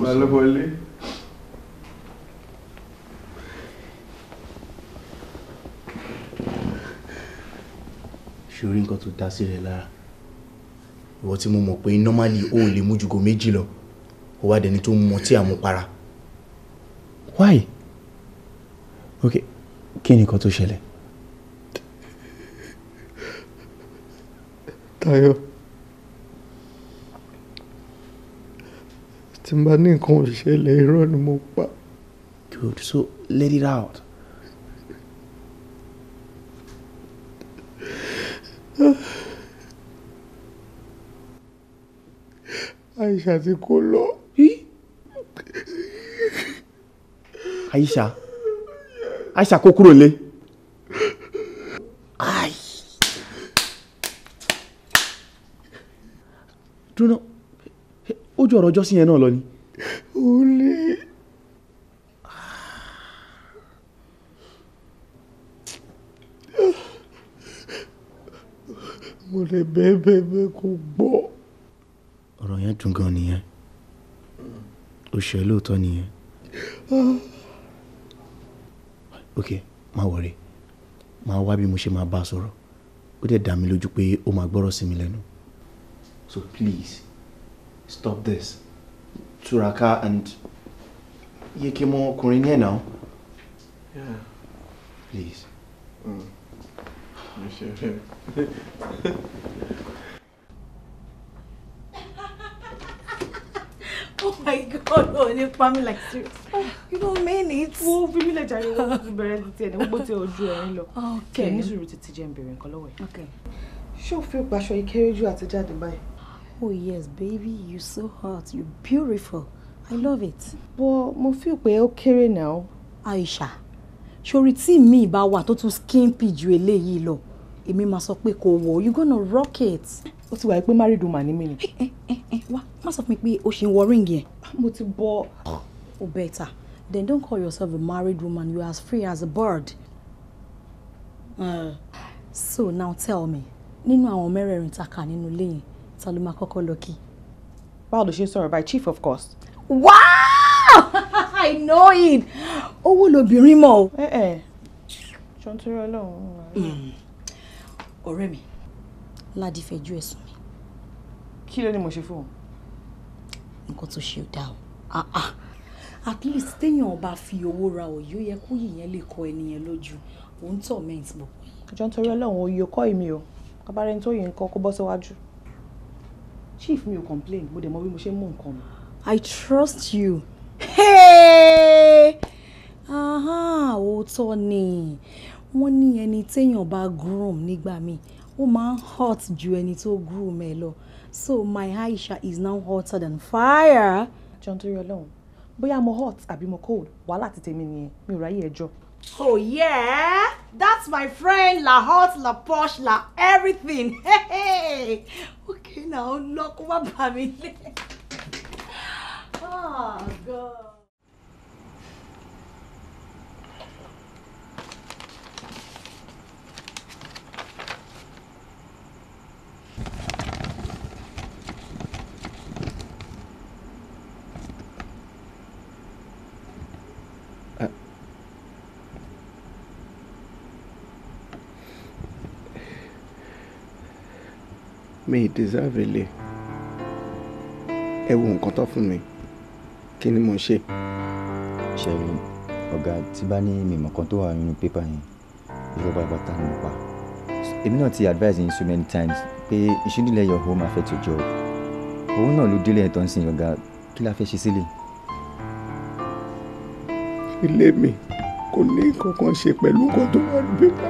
Wá lọ wọlé. Ṣé o rí nǹkan tó dá sí rẹ lára? Ìwọ tí mo mọ̀ pé normally o ò lè mú ju go méjì lọ, ó wá dẹni tó ń mọ tí àmupara. Why? Okay, kí ni nǹkan tó ṣẹlẹ̀? Táyọ̀, tí n bá ní nǹkan ò ṣẹlẹ̀, irọ́ ni mo pa. Good, so let it out. Aisha ti kó lọ. Aisha? Aisha kó kúrò nílé. Dúró, ojú ọ̀rọ̀ ọjọ́ sí yẹn náà lọ ni. Ó lé. Mo lè bẹ́ẹ̀ bẹ́ẹ̀ bẹ́ẹ̀ kó gbọ́. Ọ̀rọ̀ yẹn dùn gan nìyẹn. Ó ṣe lóòótọ́ nìyẹn. Ok, má worry. Má wá bí mo ṣe máa bá a sọ̀rọ̀. Ó dẹ̀ dá mi lójú pé ó máa gbọ́rọ̀ sí mi lẹ́nu. So please, stop this. Túraká and yé kí mọ ọkùnrin ní ẹ̀ náà. Yeah. Please. Mo ṣe fẹ́. Oh my God, oh, you pa me like serious. You don't mean it. Wo fi mí lẹ̀ jàre, wo ti bẹ̀rẹ̀ ti tiẹ̀ ní gbogbo tí ojú ẹ̀rín lọ. Okay. Ní sùúrù títí jẹ́ ń bèrè nǹkan lọ́wọ́ ẹ̀. Okay. Ṣé o fi paṣọ ìkéré jù àti jáde báyìí? Oh yes, baby, you're so hot, you're beautiful. I love it. But mo feel pé ó kéré now. Aisha, ṣorí tí mi bá wà tó tún skimpy ju eléyìí lọ, èmi máa sọ pé kò wọ̀, you gonna rock it. Ó ti wà pé married woman ni mí ni. Wá, má sọ fún mi pé o ṣì ń wọ ring yẹn. Mo ti bọ́. Oh better. Then don't call yourself a married woman. You are as free as a bird. So now tell me, nínú àwọn mẹ́rẹ̀ẹ̀rin ta kà nínú ilé yẹn, ta ló máa kọ́kọ́ lọ kí? Báwo ló ṣe ń sọ̀rọ̀ báyìí? Chief of course. Wow! I know it! Owó lobìnrin mọ̀ o. Ṣé ń torí Ọlọ́run? Ọ̀rẹ́ mi, Ládì fẹjú ẹ̀sùn mi. Kí ló ní mo ṣe fún un? Nǹkan tó ṣe ò dáa o. At least téèyàn bá fi owó ra òye, ó yẹ kó yìnyẹn lè kọ ẹnìyẹn lójú. Òun torment bọ̀bọ̀ yìí. Jọ̀ọ́ nítorí Ọlọ́run, òye kọ́ èmi o. Kábàárẹ̀ tó yìí ń kọ́ kó bọ́ síwájú. Chief mi ò complain, mo dẹ̀ mọ bí mo ṣe ń mú nǹkan mi. I trust you. Hey! Òótọ́ ni. Wọ́n ní ẹni téèyàn bá groom nígbà míì, ó máa ń hot ju ẹni tó groom ẹ lọ. So my Aisha is now hotter than fire. Jọ̀ọ́ nítorí Ọlọ́run, bóyá mo hot àbí mo cold, wàhálà ti tèmi nìyẹn, mi ò ráyè ẹjọ́. Oh yeah, that's my friend, la hot, la posh, la everything. Hey, hey. Okay now, look what bá mi lé. Oh God. Mi deserve ilé. Ẹ wo nǹkan tó fún mi. Kí ni mo ṣe? Ṣẹ́rí, ọ̀gá, tí bá ní mímọ̀ kan tó wà nínú pépà yẹn, irọ́ pátápátá ni mo pa. Èmi náà ti advise yín so many times pé you shouldn't let your home affect your job. Òun náà ló délé ẹ̀ tó ń sìn, ọ̀gá, kí la fẹ́ ṣe sílẹ̀? Ilé mi kò ní kankan ṣe pẹ̀lú nǹkan tó wà ní pépà.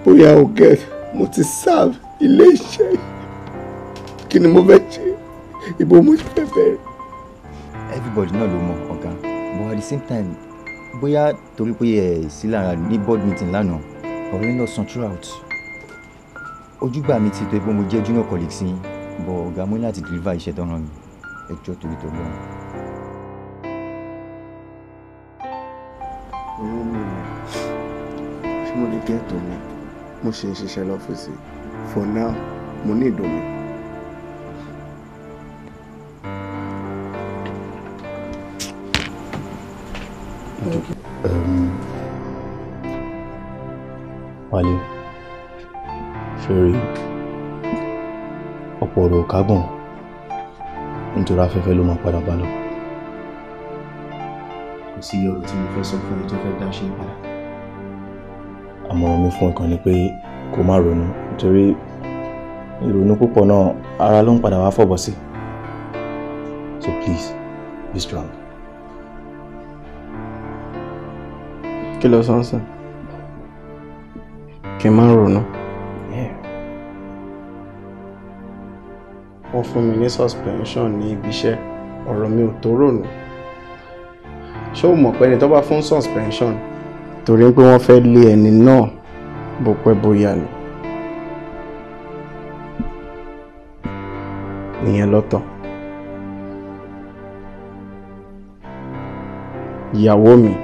Bóyá o get, mo ti serve ilé iṣẹ́. Kí ni mo fẹ́ ṣe? Ibo mo ti fẹ́ bẹ̀rẹ̀? Everybody náà ló mọ̀, ọ̀gá, but at the same time, bóyá torí pé ẹ sí lára ní board meeting lánàá, ọ̀rẹ́ ń lọ sàn throughout. Ojúgbà mi ti tó pé mo jẹ́ junior colleague sí yín, but ọ̀gá, mo ní láti deliver iṣẹ́ tó ràn mí. Ẹ jọ̀ọ́, torí tó lọ́rùn. Owó mi rẹ̀, ṣé mo lè get omi? Mo ṣe ń ṣiṣẹ́ lọ́fíìsì. For now, mo ní ìdòmí. Wálé, ṣeré ọ̀pọ̀ ọ̀rọ̀ kágùn nítorí afẹ́fẹ́ ló máa padà bá lọ. Kò sí ọ̀rọ̀ tí mo fẹ́ sọ fún ẹ tó fẹ́ dá ṣe padà. Àmọ̀ràn mi fún ẹ̀kan ni pé kó má ronú, nítorí ìrònú púpọ̀ náà, ara ló ń padà wá fọ̀bọ̀ sí. So please, be strong. Kí ló sọ ń sìn? Kí n má ronú? Wọ́n fún mi ní suspension ní ibi iṣẹ́, ọ̀rọ̀ mi ò tó ronú. Ṣé o mọ̀ pé ẹni tó bá fún suspension torí pé wọ́n fẹ́ lé ẹni náà bó pẹ́ bóyá ni? Nìyẹn lọ́tọ̀. Ìyàwó mi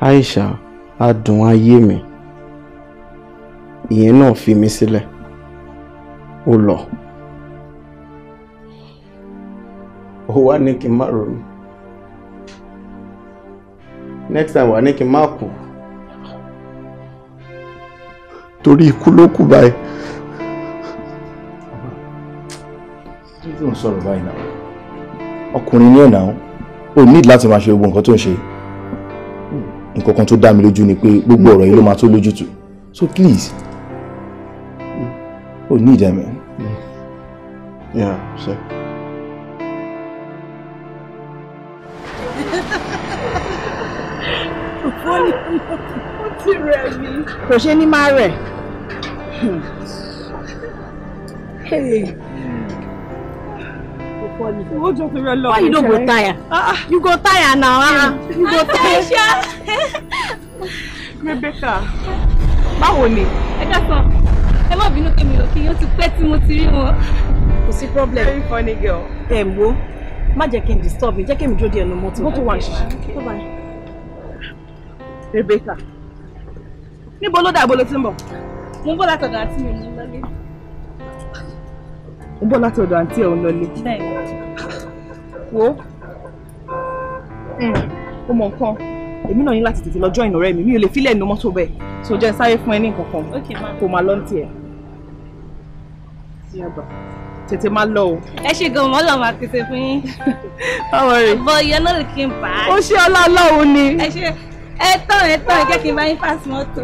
Aisha, adùn ayé mi, ìyẹn náà fi mi sílẹ̀, ó lọ. Ó wá ní kí n má ronú. Next time, wà ní kí n má kú, torí ikú ló kù báyìí. Kí ló ń sọ̀rọ̀ báyìí náà? Ọkùnrin ní ẹ̀nà, ó need láti máa ṣe gbogbo nǹkan tó ń ṣe. Nǹkan kan tó dá mi lójú ni pé gbogbo ọ̀rọ̀ yìí ló máa tó lójútùú, so please, ó need ẹ̀ man. Yeah, sure. Ó ti rẹ̀ mí. Kò ṣe ní máa rẹ̀. Ó jọ torí Ọlọ́run. Why you no go tire? You go tire now. Ah, you go tire. Rebecca, báwo ni? Ẹ káàsán, ẹ má bínú pé mi ò kí yín, ó ti pẹ́ tí mo ti rí wọn. Kò sí problem. Very funny girl. Ẹ wo, má jẹ́ kí n disturb mi, jẹ́ kí èmi dúró díẹ̀ nínú mọ́tò. Mọ́tò wà ń ṣiṣẹ́. Bye bye. Rebecca, níbo ló dà, ibo ló ti ń bọ̀? Mo ń bọ̀ látọ̀dọ̀ àǹtí mi, mo ń lọlé. Ó ń bọ̀ láti ọ̀dọ̀ àǹtí ẹ̀, ò ń lọlé. Bẹ́ẹ̀ni. Wo, ó mọ nǹkan, èmi náà ní láti tètè lọ join ọ̀rẹ́ mi, mi ò lè fílẹ̀ nínú mọ́tò bẹ́ẹ̀, so jẹ́ n sáré fún ẹ ní nǹkan kan. Okay, ma. Kó máa lọ ní tiẹ̀. Yàgbà, tètè máa lọ o. Ẹ ṣe gan-an, Ọlọ́run máa pèsè fún yín. Má worry. But you're not looking bad. Ó ṣe, ọlá Ọlọ́run ni. Ẹ ṣe, ẹ tán, ẹ tán, ẹ jẹ́ kí n bá yín pass mọ́tò.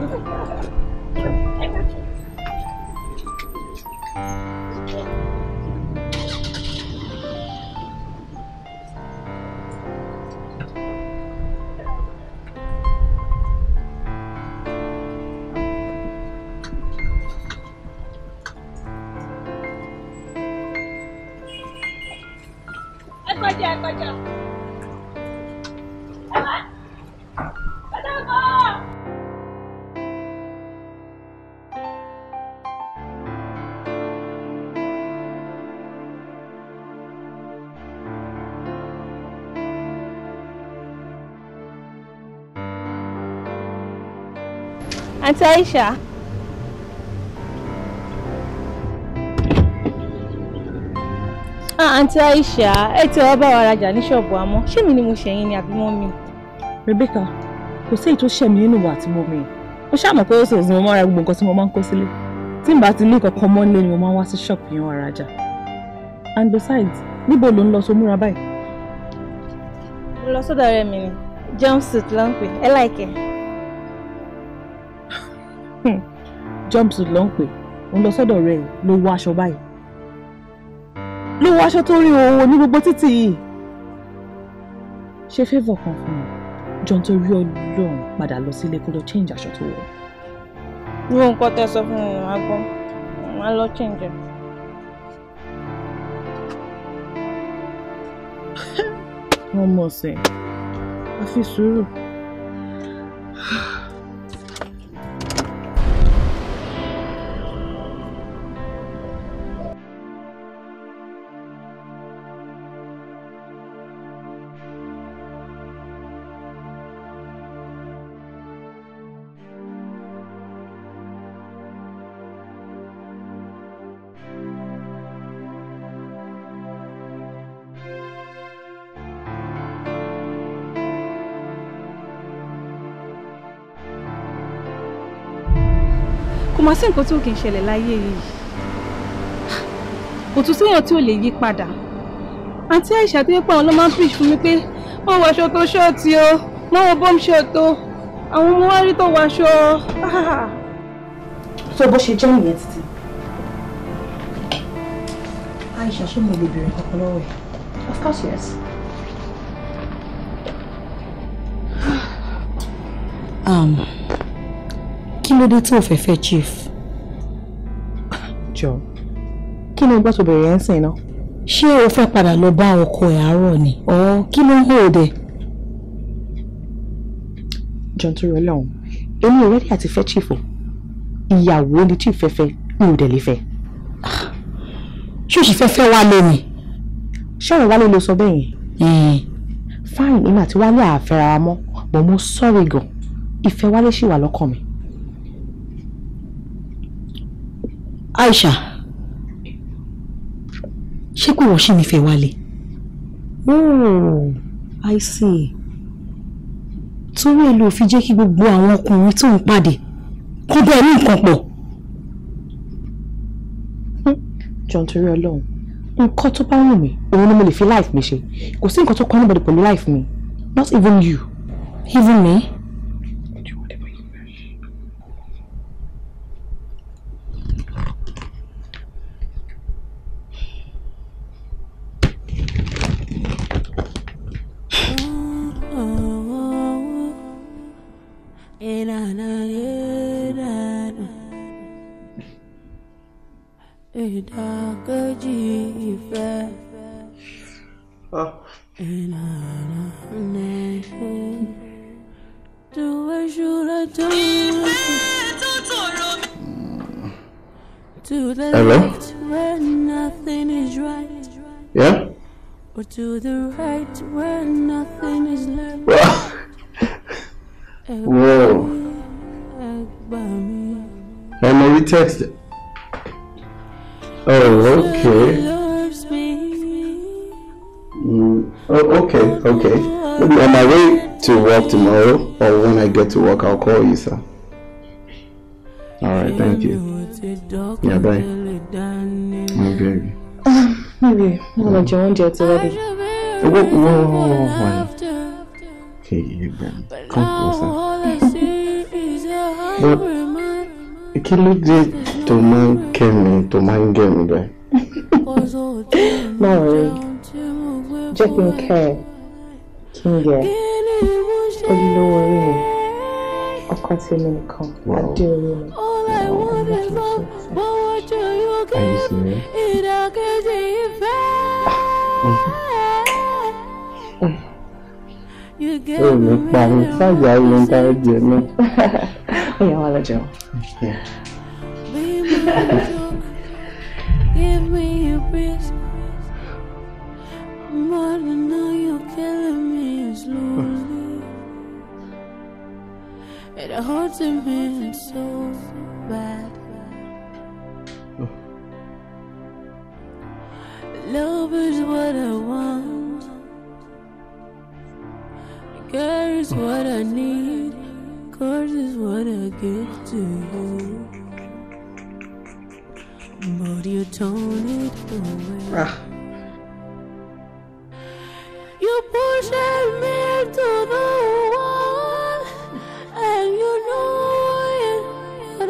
Ẹ kọjá, ẹ kọjá. Ẹ wá. Ẹ dàgbọ́. Aunty Aisha. Ah, Aunty Aisha, ẹ tí wàá bá wa rajà ní ṣọ́ọ̀bù, àmọ́ ṣé mi ni mo ṣẹ̀yìn ni àbí mọ́ mi? Rebecca, kò sí èyí tó ṣẹ̀ mí nínú wa àti mọ́ mi. Ó ṣàmọ̀ pé ó sì mo máa ra gbogbo nǹkan tí mo máa ń kó sílé. Tí n bá ti ní kankan mọ́ nílé ni mo máa ń wá sí ṣọ́ọ̀pù yẹn wá rajà. And besides, níbo ló ń lọ so múra báyìí? Mo lọ sọ́dọ̀ ọ̀rẹ́ mi ni, jumpsuit ló ń pè, ẹ láìkẹ́. Jumpsuit ló ń pè, ó ń lọ sọ́dọ̀ ọ̀rẹ́ ẹ̀ ló wọ aṣọ báyìí. Ló wọ aṣọ tó rí òwò ní gbogbo títì yìí. Ṣe favour kan fún mi, jọ nítorí Ọlọ́run padà lọ sílé kó lọ change aṣọ tó wọ̀. Irú nǹkan tẹ́ sọ fún mi, màá gbọ́, màá lọ change ẹ̀. Wọ́n mọ̀ sí, a fi sùúrù. Kò má sí nǹkan tí ò kì í ṣẹlẹ̀ láyé yìí, kò tún séèyàn tí ò lè yí padà. Àǹtí Àìṣà tó yẹ pé àwọn ló máa ń preach fún mi pé wọ́n wọ aṣọ tó ṣọ́ọ̀tì o, wọ́n wọ bọ́m ṣọ́ọ̀tì o, àwọn ọmọ wa rí tó wọ aṣọ. So bó ṣe jẹ́ nìyẹn títí. Àìṣà, ṣé mo lè béèrè kankan lọ́wọ́ ẹ̀? Of course yes. Kí ló dé tí o fẹ́ fẹ́ chief? Jọ, kí ni gbọ́ tó bẹ̀rẹ̀ yẹn ń sìn náà? Ṣé o fẹ́ padà lọ bá ọkọ ẹ̀ àárọ̀ ni? Ọ̀ kí ló ń hó òde? Jọ nítorí Ọlọ́run, èmi ò rẹ́dí àti fẹ́ chief o. Ìyàwó ni chief fẹ́ fẹ́, mi ò dẹ̀ lè fẹ́. Ṣé o sì fẹ́ fẹ́ Wálé ni? Ṣé ọ̀rọ̀ Wálé ló sọ bẹ́ẹ̀ yẹn? Fine, èmi àti Wálé àfẹ́ra wa mọ́, but mo sorry gan. Ìfẹ́ Wálé ṣì wà lọ́kàn mi. Aisha, ṣé kò wọ́n ṣì nífẹ̀ẹ́ Wálé? Oh, I see. Torí ẹ ló fi jẹ́ kí gbogbo àwọn ọkùnrin tó ń pàdé kó bẹ́ẹ̀ ní nǹkan pọ̀. Jọ nítorí Ọlọ́run, nǹkan tó bá wù mí, òun ni mo lè fi life mi ṣe. Kò sí nǹkan tó kọ́ anybody pẹ̀lú life mi. Not even you. Even me? Ìdàkejì ìfẹ́. To the Hello? left where nothing is right. Yeah? Or to the right where nothing is left. Whoa. And we text. Oh, okay. Oh, okay, okay. Maybe on my way to work tomorrow, or when I get to work, I'll call you, sir. All right, thank you. Yeah, bye. My baby. Maybe I'm gonna join you already. Whoa, whoa, whoa, whoa. Okay, you come closer. But kí ló dé tó máa ń kẹ́ mi, tó máa ń gẹ̀ mí bẹ́ẹ̀? Má worry, jẹ́ kí n kẹ́ ẹ, kí n gẹ̀ ẹ́, olówó orí mi, ọkọ tèmi nìkan, adé orí mi. Are you serious? Ó ní pa mi, ṣáàjà ló ń dárí jẹ náà. Ó yá, wá lọ jẹun. Yeah. Give me your breath. More than now you're killing me slowly. It hurts me so bad. Love is what I want. Care is what I need. Cause it's what I give to you. But you turn it away. You push me to the wall, and you know it, but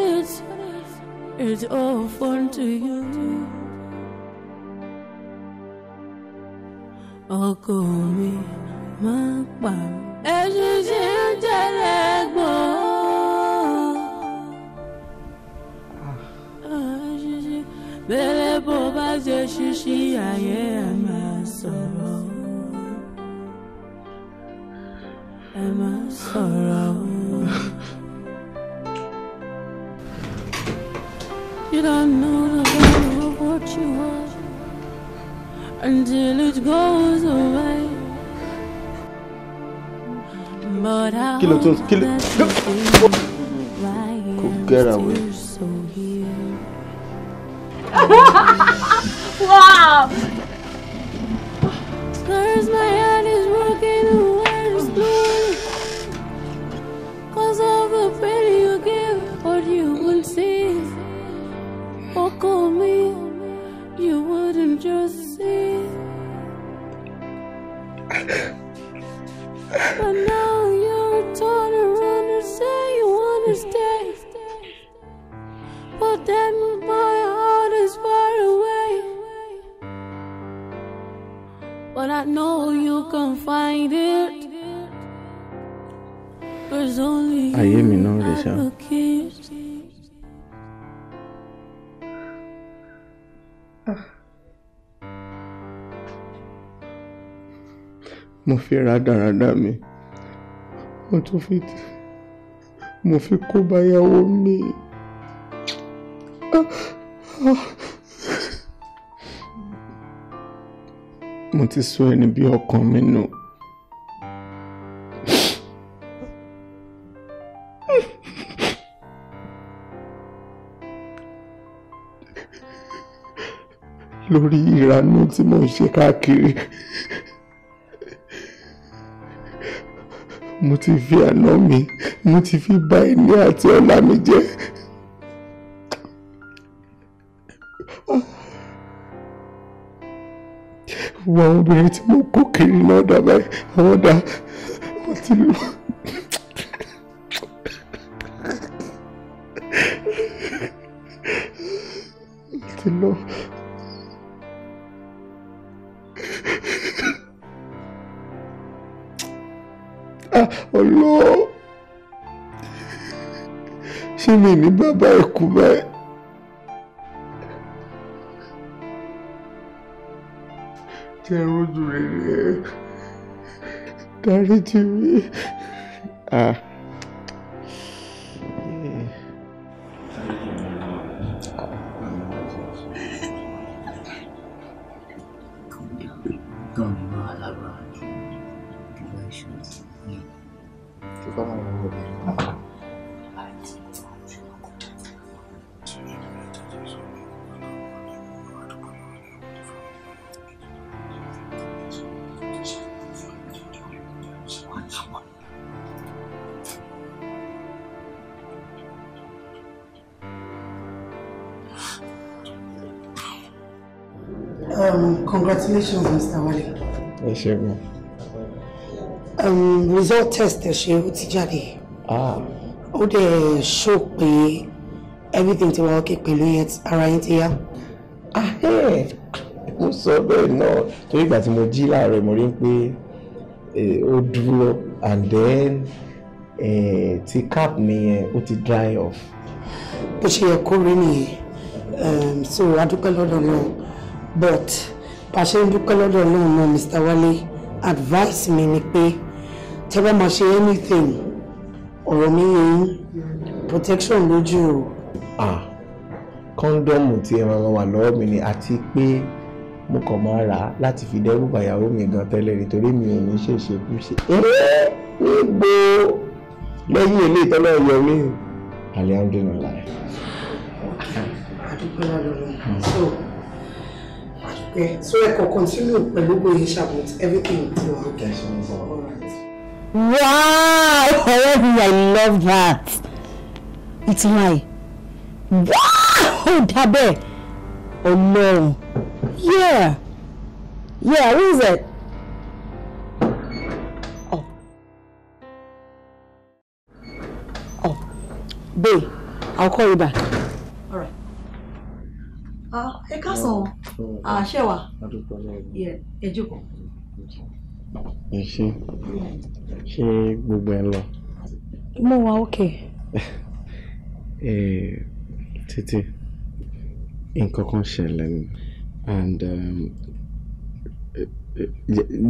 it's all fun to you. Ọkọ mi máa pa mí. Eṣinṣin ń jẹlẹ́gbọ̀n. Eṣinṣin bẹ́lẹ̀ bó bá ṣe ṣíṣí ayé ẹ̀ máa sọ̀rọ̀. Ẹ máa sọ̀rọ̀. You don't know the value of what you are until it goes away. But I hope that why I'm get away. still so here. Wow! Cause my heart is working away slowly. Cause of the pain you give, what you will see. Oh, call me, you wouldn't just see. But now you're torn around and say you wanna stay. But then my heart is far away. But I know you can find it. Cause only Ayé mi you náà rè have ṣá. the keys. Mo fi rádaràda mi, mo tún fi mo fi kó báyàwó mi. Mo ti sọ ẹni bí ọkàn mi nù. Lórí ìranú tí mò ń ṣe káàkiri. Mo ti fi àná mi, mo ti fi bà ẹni àti ọlá mi jẹ́. Wọ́n àwọn obìnrin tí mo kó kiri náà dà báyìí, àwọn dà, wọ́n ti lọ. Wọ́n ti lọ. Ah, Ọlọ́run, ṣé mi ní bàbá ẹ̀ kú báyìí? Jẹ́ rójú rere ẹ, dáríjì mi. Ah. Congratulations, Mr. Wale. Ẹ ṣé gan. Result test ẹ ṣe ó ti jáde. Ah. Ó dẹ̀ show pé everything ti wà okay pẹ̀lú yẹn, ara yín ti yá. Ah, mo sọ bẹ́ẹ̀ náà torí ìgbà tí mo jí láàárọ̀ mo rí pé ó dúró and then ti cap mi yẹn ó ti dry off. Bó ṣe yẹ kó rí nìyẹn. So a dúpẹ́ lọ́dọ̀ náà, but bá a ṣe ń dúpẹ́ lọ́dọ̀ náà náà, Mr. Wale, advice mi ni pé tẹ́ bá máa ṣe anything, ọ̀rọ̀ mi yẹn yín, protection lójú o. Ah, kọ́ńdọ́ọ̀mù tí ẹ máa wà lọ́wọ́ mi ni, àti pé mo kàn máa rà á láti fi dẹ́rù bàyàwó mi gan tẹ́lẹ̀ nítorí mi ò ní ṣèṣe kú ṣe. Níbo lẹ́yìn ilé ìtọ́lọ́ yọ mí, alihamdulilayi. A dúpẹ́ lọ́dọ̀ náà. So ẹ kò continue pẹ̀lú bóyá ṣàbùt everything ti wà okay. All right. Wow, ọ̀rẹ́ mi, I love that. It's like, wow, ó dábẹ́ Ọlọ́run. Yeah, yeah, who is it? Oh, oh, babe, I'll call you back. All right. Ẹ káàsán, ṣé wà? Ẹ jókòó. Ẹ ṣé, ṣé gbogbo ẹ lọ? Mo wà okay. Títí, nǹkan kan ṣẹlẹ̀ ni, and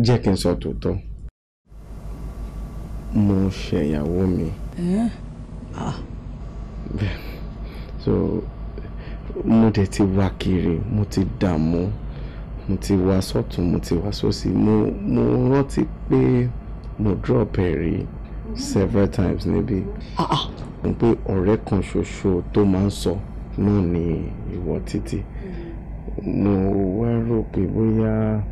jẹ́ kí n sọ tòótọ́, mo ṣe ìyàwó mi. So mo dẹ̀ ti wá kiri, mo ti dààmú, mo ti wá sọ́tún, mo ti wá sósì, mo rántí pé mo drop ẹ̀ rí several times níbí. Mo pé ọ̀rẹ́ kan ṣoṣo tó máa ń sọ náà ni ìwọ Títí. Mo wá rò pé bóyá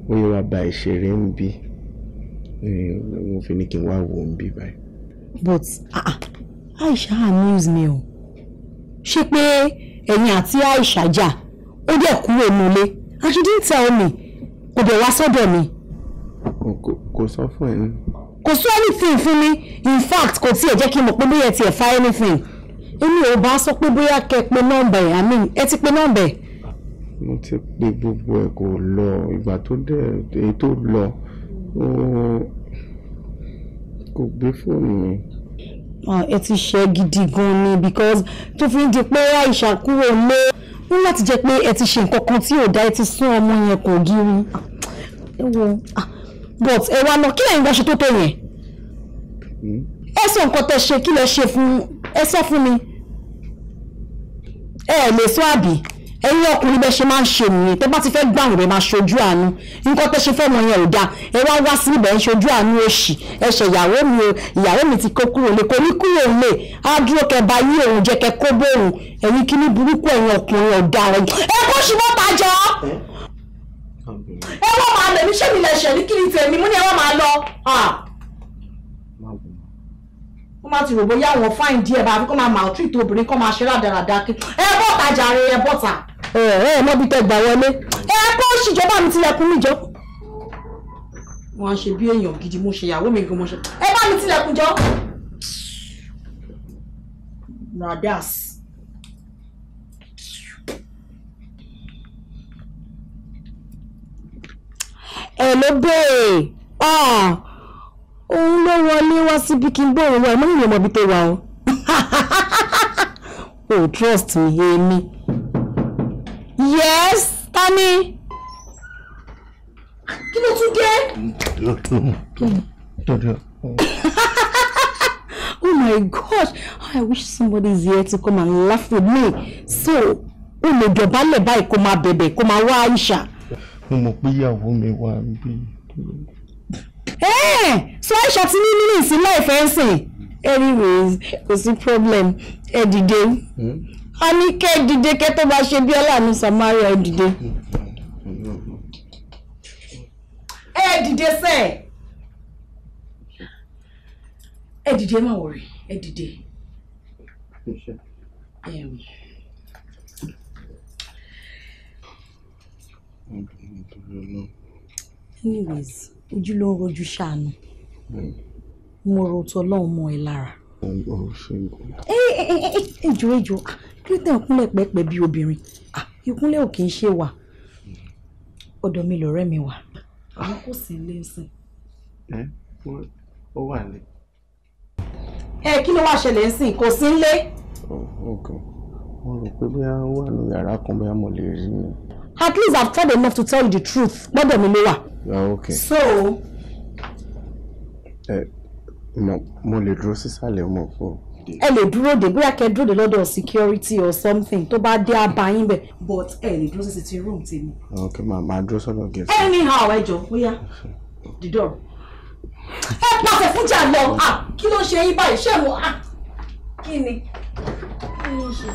wá ba ìṣeré ń bí, mo fi ní kí n wá wò ń bí báyìí. But Aisha amuse me o. Ṣé pé ẹ̀yin àti Aisha jà, ó dẹ̀ kúrò nílé, and she didn't tell me, kò dẹ̀ wá sọ́dọ̀ mi. Kò sọ fún ẹ ní. Kò sọ anything fún mi, in fact kò tiẹ̀ jẹ́ kí n mọ̀ pé bóyá ẹ tiẹ̀ fa anything. Èmi ò bá sọ pé bóyá kẹ́ pe nọ́mbà ẹ̀, I mean ẹ ti pe nọ́mbà ẹ̀. Mo ti pe gbogbo ẹ̀ kò lọ, ìgbà tó dẹ̀ èyí tó lọ kò gbé fóònù mi. Ẹ ti ṣe gidi gan ni, because tó fi ń di pé Aisha kúrò lé ní láti jẹ́ pé ẹ ti ṣe nǹkan kan tí ò dá, ẹ ti sún ọmọ yẹn kò gírí. Ẹ wo, but ẹ wá lọ, kí lẹ́yìn bá ṣe tó tó yẹn? Ẹ sọ nǹkan tẹ́ ṣe, kí lẹ ṣe fún, ẹ sọ fún mi. Ẹ lè sọ àbí? Ẹ̀yin ọkùnrin bẹ́ẹ̀ ṣe máa ń ṣe nìyẹn, tẹ́ bá ti fẹ́ gbàrún rẹ̀ máa ṣojú àánú. Nǹkan tẹ́ ṣe fẹ́mọ yẹn ò dáa, ẹ wá wá sí ibẹ̀ ń ṣojú àánú òṣì. Ẹ ṣe ìyàwó mi o, ìyàwó mi ti kó kúrò lé, kò ní kúrò lé, á dúró kẹ bá yí òun jẹ kẹ kó bóun. Ẹ̀yin kíní burúkú, ẹ̀yin ọkùnrin ọ̀daràn. Ẹ kó ṣùgbọ́n ta jọ. Ẹ wọ́n máa lẹ̀ mí, ṣé mi lẹ̀ ṣẹ̀ ní kí ni tèmi, mú ni ẹ wọ́n máa lọ. Wọ́n máa ti rò bóyá àwọn fáìn díẹ̀ bá fi kọ́ máa maltreat obìnrin, kọ́ máa ṣe rádaràda kí. Ẹ bọ́ta jàre, ẹ bọ́ta. Ẹ mọ bí tẹ gbà wọlé, ẹ kó ṣìjọba mi tilẹ̀kùn mi jọ. Wọ́n á ṣe bí èèyàn gidi, mo ṣe ìyàwó mi gan, mo ṣe. Ẹ bá mi tilẹ̀kùn jọ. Radas. Ẹ ló bèè, òun ló wọlé wá síbi kí n gbóhùn wá, ẹ mọ́ nìyẹn mọ̀ bí tó wà o. Oh, trust me, èmi. Yes, Tani. Kí ló tún dé? Oh my gosh, I wish somebody is here to come and laugh with me. So, o lè dọ̀bálẹ̀ báyìí kó máa bẹ̀bẹ̀ kó máa wá Aisha. Mo mọ̀ pé ìyàwó mi wà níbí. So Aisha ti ní nínú ìsìn láìfẹ́ ń sìn. Anyways, kò sí problem, ẹ dìde. A ní kẹ́ dìde kẹ́ tó bá ṣe bí Ọlọ́run Samaria, ẹ dìde. Ẹ dìde sẹ́. Ẹ dìde, má worry, ẹ dìde. Anyways, ojú ló ń rojú ṣàánú. Mo ro tọlọ́run mọ́ ẹ lára. Ejò ejò, kí ló tẹ̀ ìkúnlẹ̀ pẹ́pẹ́ bí obìnrin? Ìkúnlẹ̀ ò kì í ṣe wà. Ọ̀dọ̀ mi lọ̀rẹ́ mi wà. Àwọn kò sí ilé ń sìn. Ó wà ní. Ẹ kí ló wá ṣẹlẹ̀ ń sìn? Kò sí ilé. Mo rò pé bóyá ó wà ní yàrá kan, bóyá mo lè rí ni. At least I've tried enough to tell you the truth. Gbọ́dọ̀ mi ló wà. Okay. So. Mo lè dúró sísàlẹ̀ mọ̀ fún. Ẹ lè dúró dè, bóyá kẹ́ dúró dè lọ́dọ̀ security or something, tó bá dé abayín bẹ̀, but ẹ lè dúró sí sitting room tèmi. Ok, màá dúró sọ́dọ̀ gẹ̀ẹ́sì. Anyhow, ẹ jọ bóyá the door. Ẹ pàṣẹ fún jà lọ, kí ló ṣe yín báyìí, ṣé mo kí ni? Kí ló ṣe?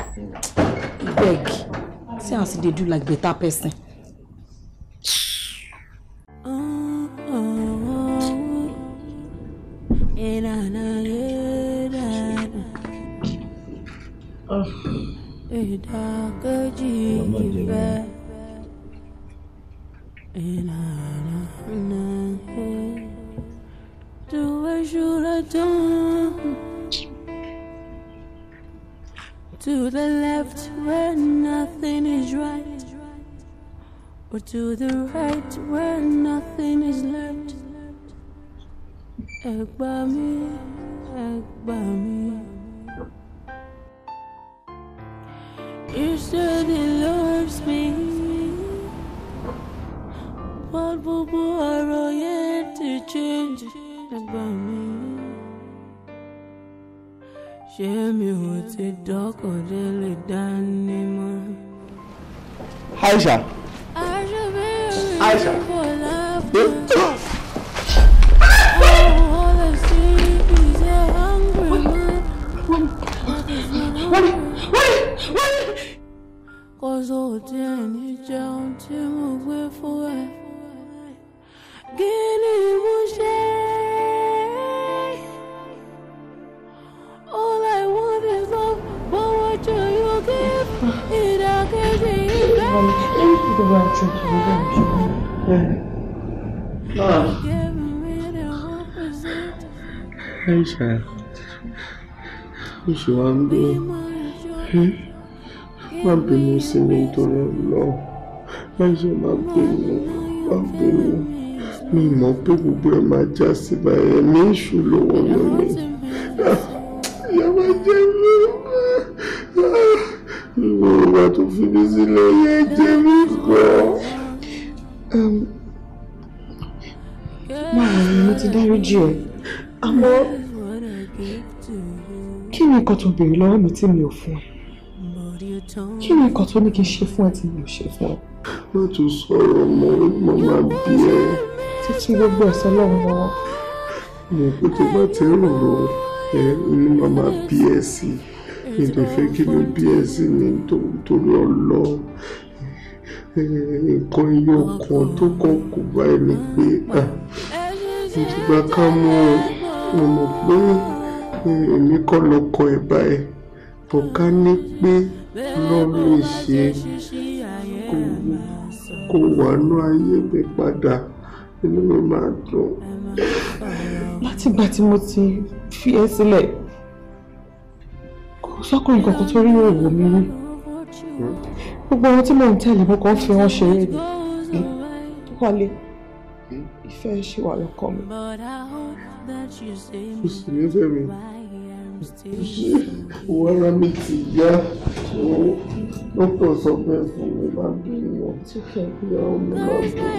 Beg, see as e dey do like better person. Ìdàkejì ìfẹ́. Do I should I turn to the left where nothing is right, or to the right where nothing is left? Ẹ gbà mí, ẹ gbà mí. You said he loves me, but gbogbo ọ̀rọ̀ yẹn ti change. Ẹ gbà mí. Ṣé mi ò ti dọ́kàn délé dání mọ́? Aisha. Aisha. Cause ó tiẹ̀ ní jẹun tí mo gbé fún ẹ. Kí ni mo ṣe? All I want is love, but what do you give? Ìdàkejì ìfẹ́. Aisha, oṣù wa ń bọ̀. Má bínú sí mi nítorí Ọlọ́run. Aisha, má bínú, má bínú. Mi mọ̀ pé gbogbo ẹ̀ máa já sí báyìí. Ẹ̀mí èṣù ló wọnú mi. Ìyá máa jẹ mí. Ìwọ ìwà tó fi mí sílẹ̀ yẹ jẹ mí gan. Máa ní mo ti dáríjì ẹ́, àmọ́ kí ni nǹkan tó béèrè lọ́wọ́ mi tí mi ò fún ẹ? Kí ni nǹkan tó ní kí n ṣe fún ẹ tí mi ò ṣe fún ẹ? Má tún sọ̀rọ̀ mọ́, mo máa bí ẹ. Títí gbogbo ẹ̀sọ́ lọ́wọ́ lọ́wọ́. Mo pé tó bá ti rò ó, ẹ inú máa máa bí ẹ sí. Mi ò fẹ́ kí ló bí ẹ sí mi torí ọlọ́. Nǹkan iye ọkàn tó kàn kò báyìí ni pé mo ti gba ká mú ọ mọ̀ pé èmi kọ́ lọkọ ẹ̀ báyìí. Bọ̀ ká ní pé Ọlọ́run lè ṣe kó wà ní ayé mi padà, inú mi máa dùn. Látìgbà tí mo ti fi ẹ́ sílẹ̀, kò sọ́kùnrin kankan tó rí òwò mi rí. Gbogbo ohun tí mò ń tẹ̀lé mo kàn ń fi wọ́n ṣeré ni. Wálé, ìfẹ́ ṣì wà lọ́kàn mi. Kò sì nífẹ̀ẹ́ mi. Owó ara mi ti yá. Dókítà sọ bẹ́ẹ̀ fún mi, má bínú. Ìyàwó mi má bínú.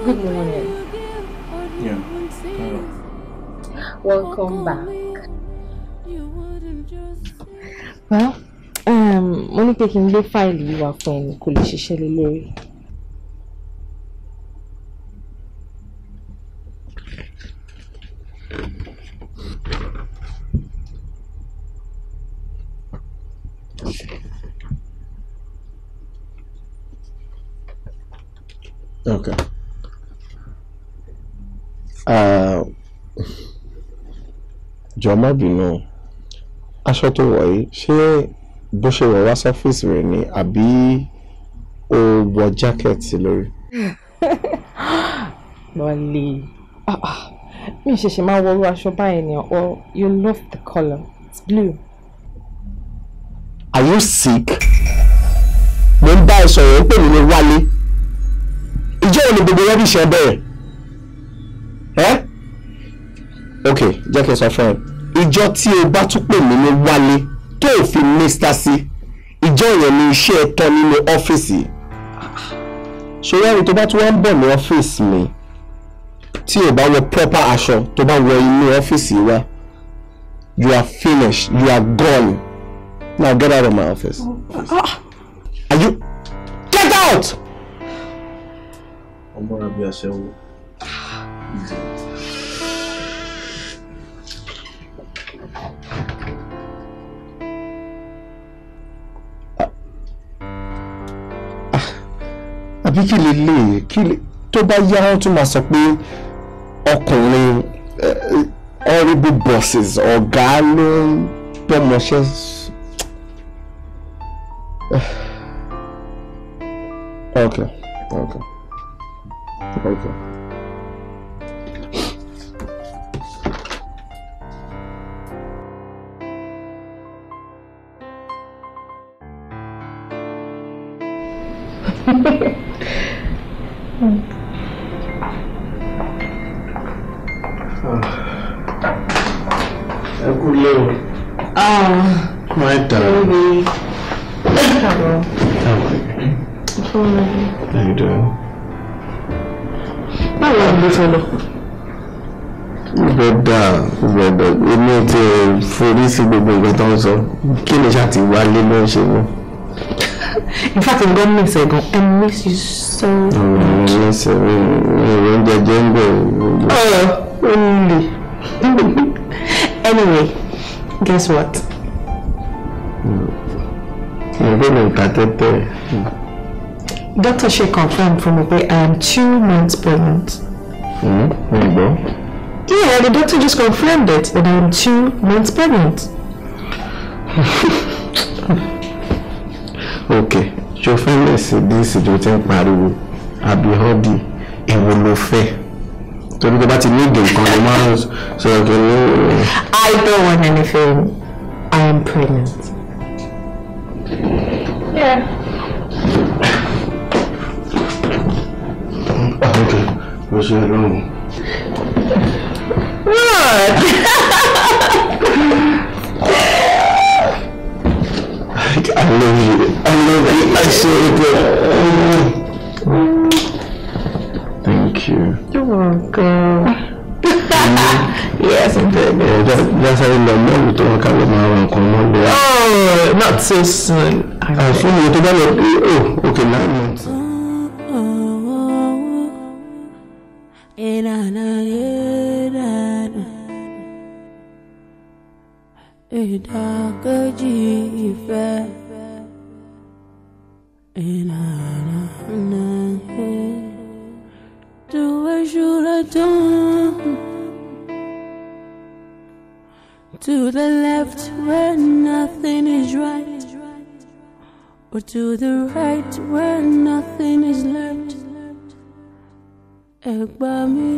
Good morning. Yeah. Hello. Welcome back. Well, mo ní pé kí n gbé fáìlì yìí wá fún ẹni kò lè ṣiṣẹ́ lé lórí. Okay. Jọ̀ọ́ má bínú, aṣọ tó wọ̀ yìí, ṣé bó ṣe wọ̀ wá sọ́fíìsì rẹ̀ ni àbí o wọ jákẹ́ẹ̀tì lórí? Wálé, mi ṣẹ̀ṣẹ̀ máa wọrú aṣọ báyìí ni, or you love the colour, it's blue. Are you sick? Mo ń bá ẹ sọ̀rọ̀, ó pè mí ní Wálé. Ìjọ́ òní gbogbo rẹ́bìṣẹ́ bẹ̀rẹ̀. Ẹ́ ok, jẹ́ kí n sọ fún ẹ, ìjọ́ tí o bá tún pè mí ní Wálé tó o fi Mr. sí, ìjọ́ yẹn ni iṣẹ́ ẹ tán nínú ọ́fíìsì. Ṣòro ẹni tó bá tún wá ń bọ̀ ní ọ́fíìsì mi tí o bá wọ proper aṣọ tó bá wọ inú ọ́fíìsì wa, you are finished, you are gone. Now get out of my office. Are you get out! Ọmọ rẹ bí aṣẹ́wó. Àbí kí lè lè kí lè tó bá yá wọn tún máa sọ pé ọkùnrin Horrible bosses. Ọ̀gá ló ń bọ́mọṣẹ́. Okay. Ẹ kú lé o. Ah, My darling. Baby. Hello. How are you? Fine. How you doing? Báwo ni mo fẹ́ lọ? Gbogbo gbogbo èmi ò tí ì forí sí gbogbo nǹkan tó ń sọ. Kí ni ṣáà ti wálé ló ń ṣe mọ́? In fact, I'm gonna miss ẹ gan. I miss you so much. Mi ṣe mi ò oúnjẹ jẹ́ ń bẹ̀. Oh, only. Anyway, guess what? Mo gbọ́dọ̀ ta tẹ́tẹ́. Doctor ṣe confirm fún mi pé I am 2 months pregnant. Mi gbọ́. Yeah, the doctor just confirmed it that I am 2 months pregnant. Ok, ṣo fẹ́ Mercedes tó ti ń pariwo àbí Audi, èwo ló fẹ́? Torí tó bá ti ní ìdè nǹkan ló máa ń sọ̀rọ̀ kí ló. I don't want anything. I am pregnant. Yeah. Ok, mo ṣe lóhùn. What? I love you. I love you. I swear to God. Thank you. You're welcome. Yes, I'm pregnant. That's how you know tó wọn ká ló máa ra nǹkan mọ́ lọ. Oh, not so soon. Àìsàn mi tó bá lọ pé oh, okay, 9 months. Ìdàkejì ìfẹ́. Do I should I turn to the left where nothing is right, or to the right where nothing is left? Ẹ gbà mí.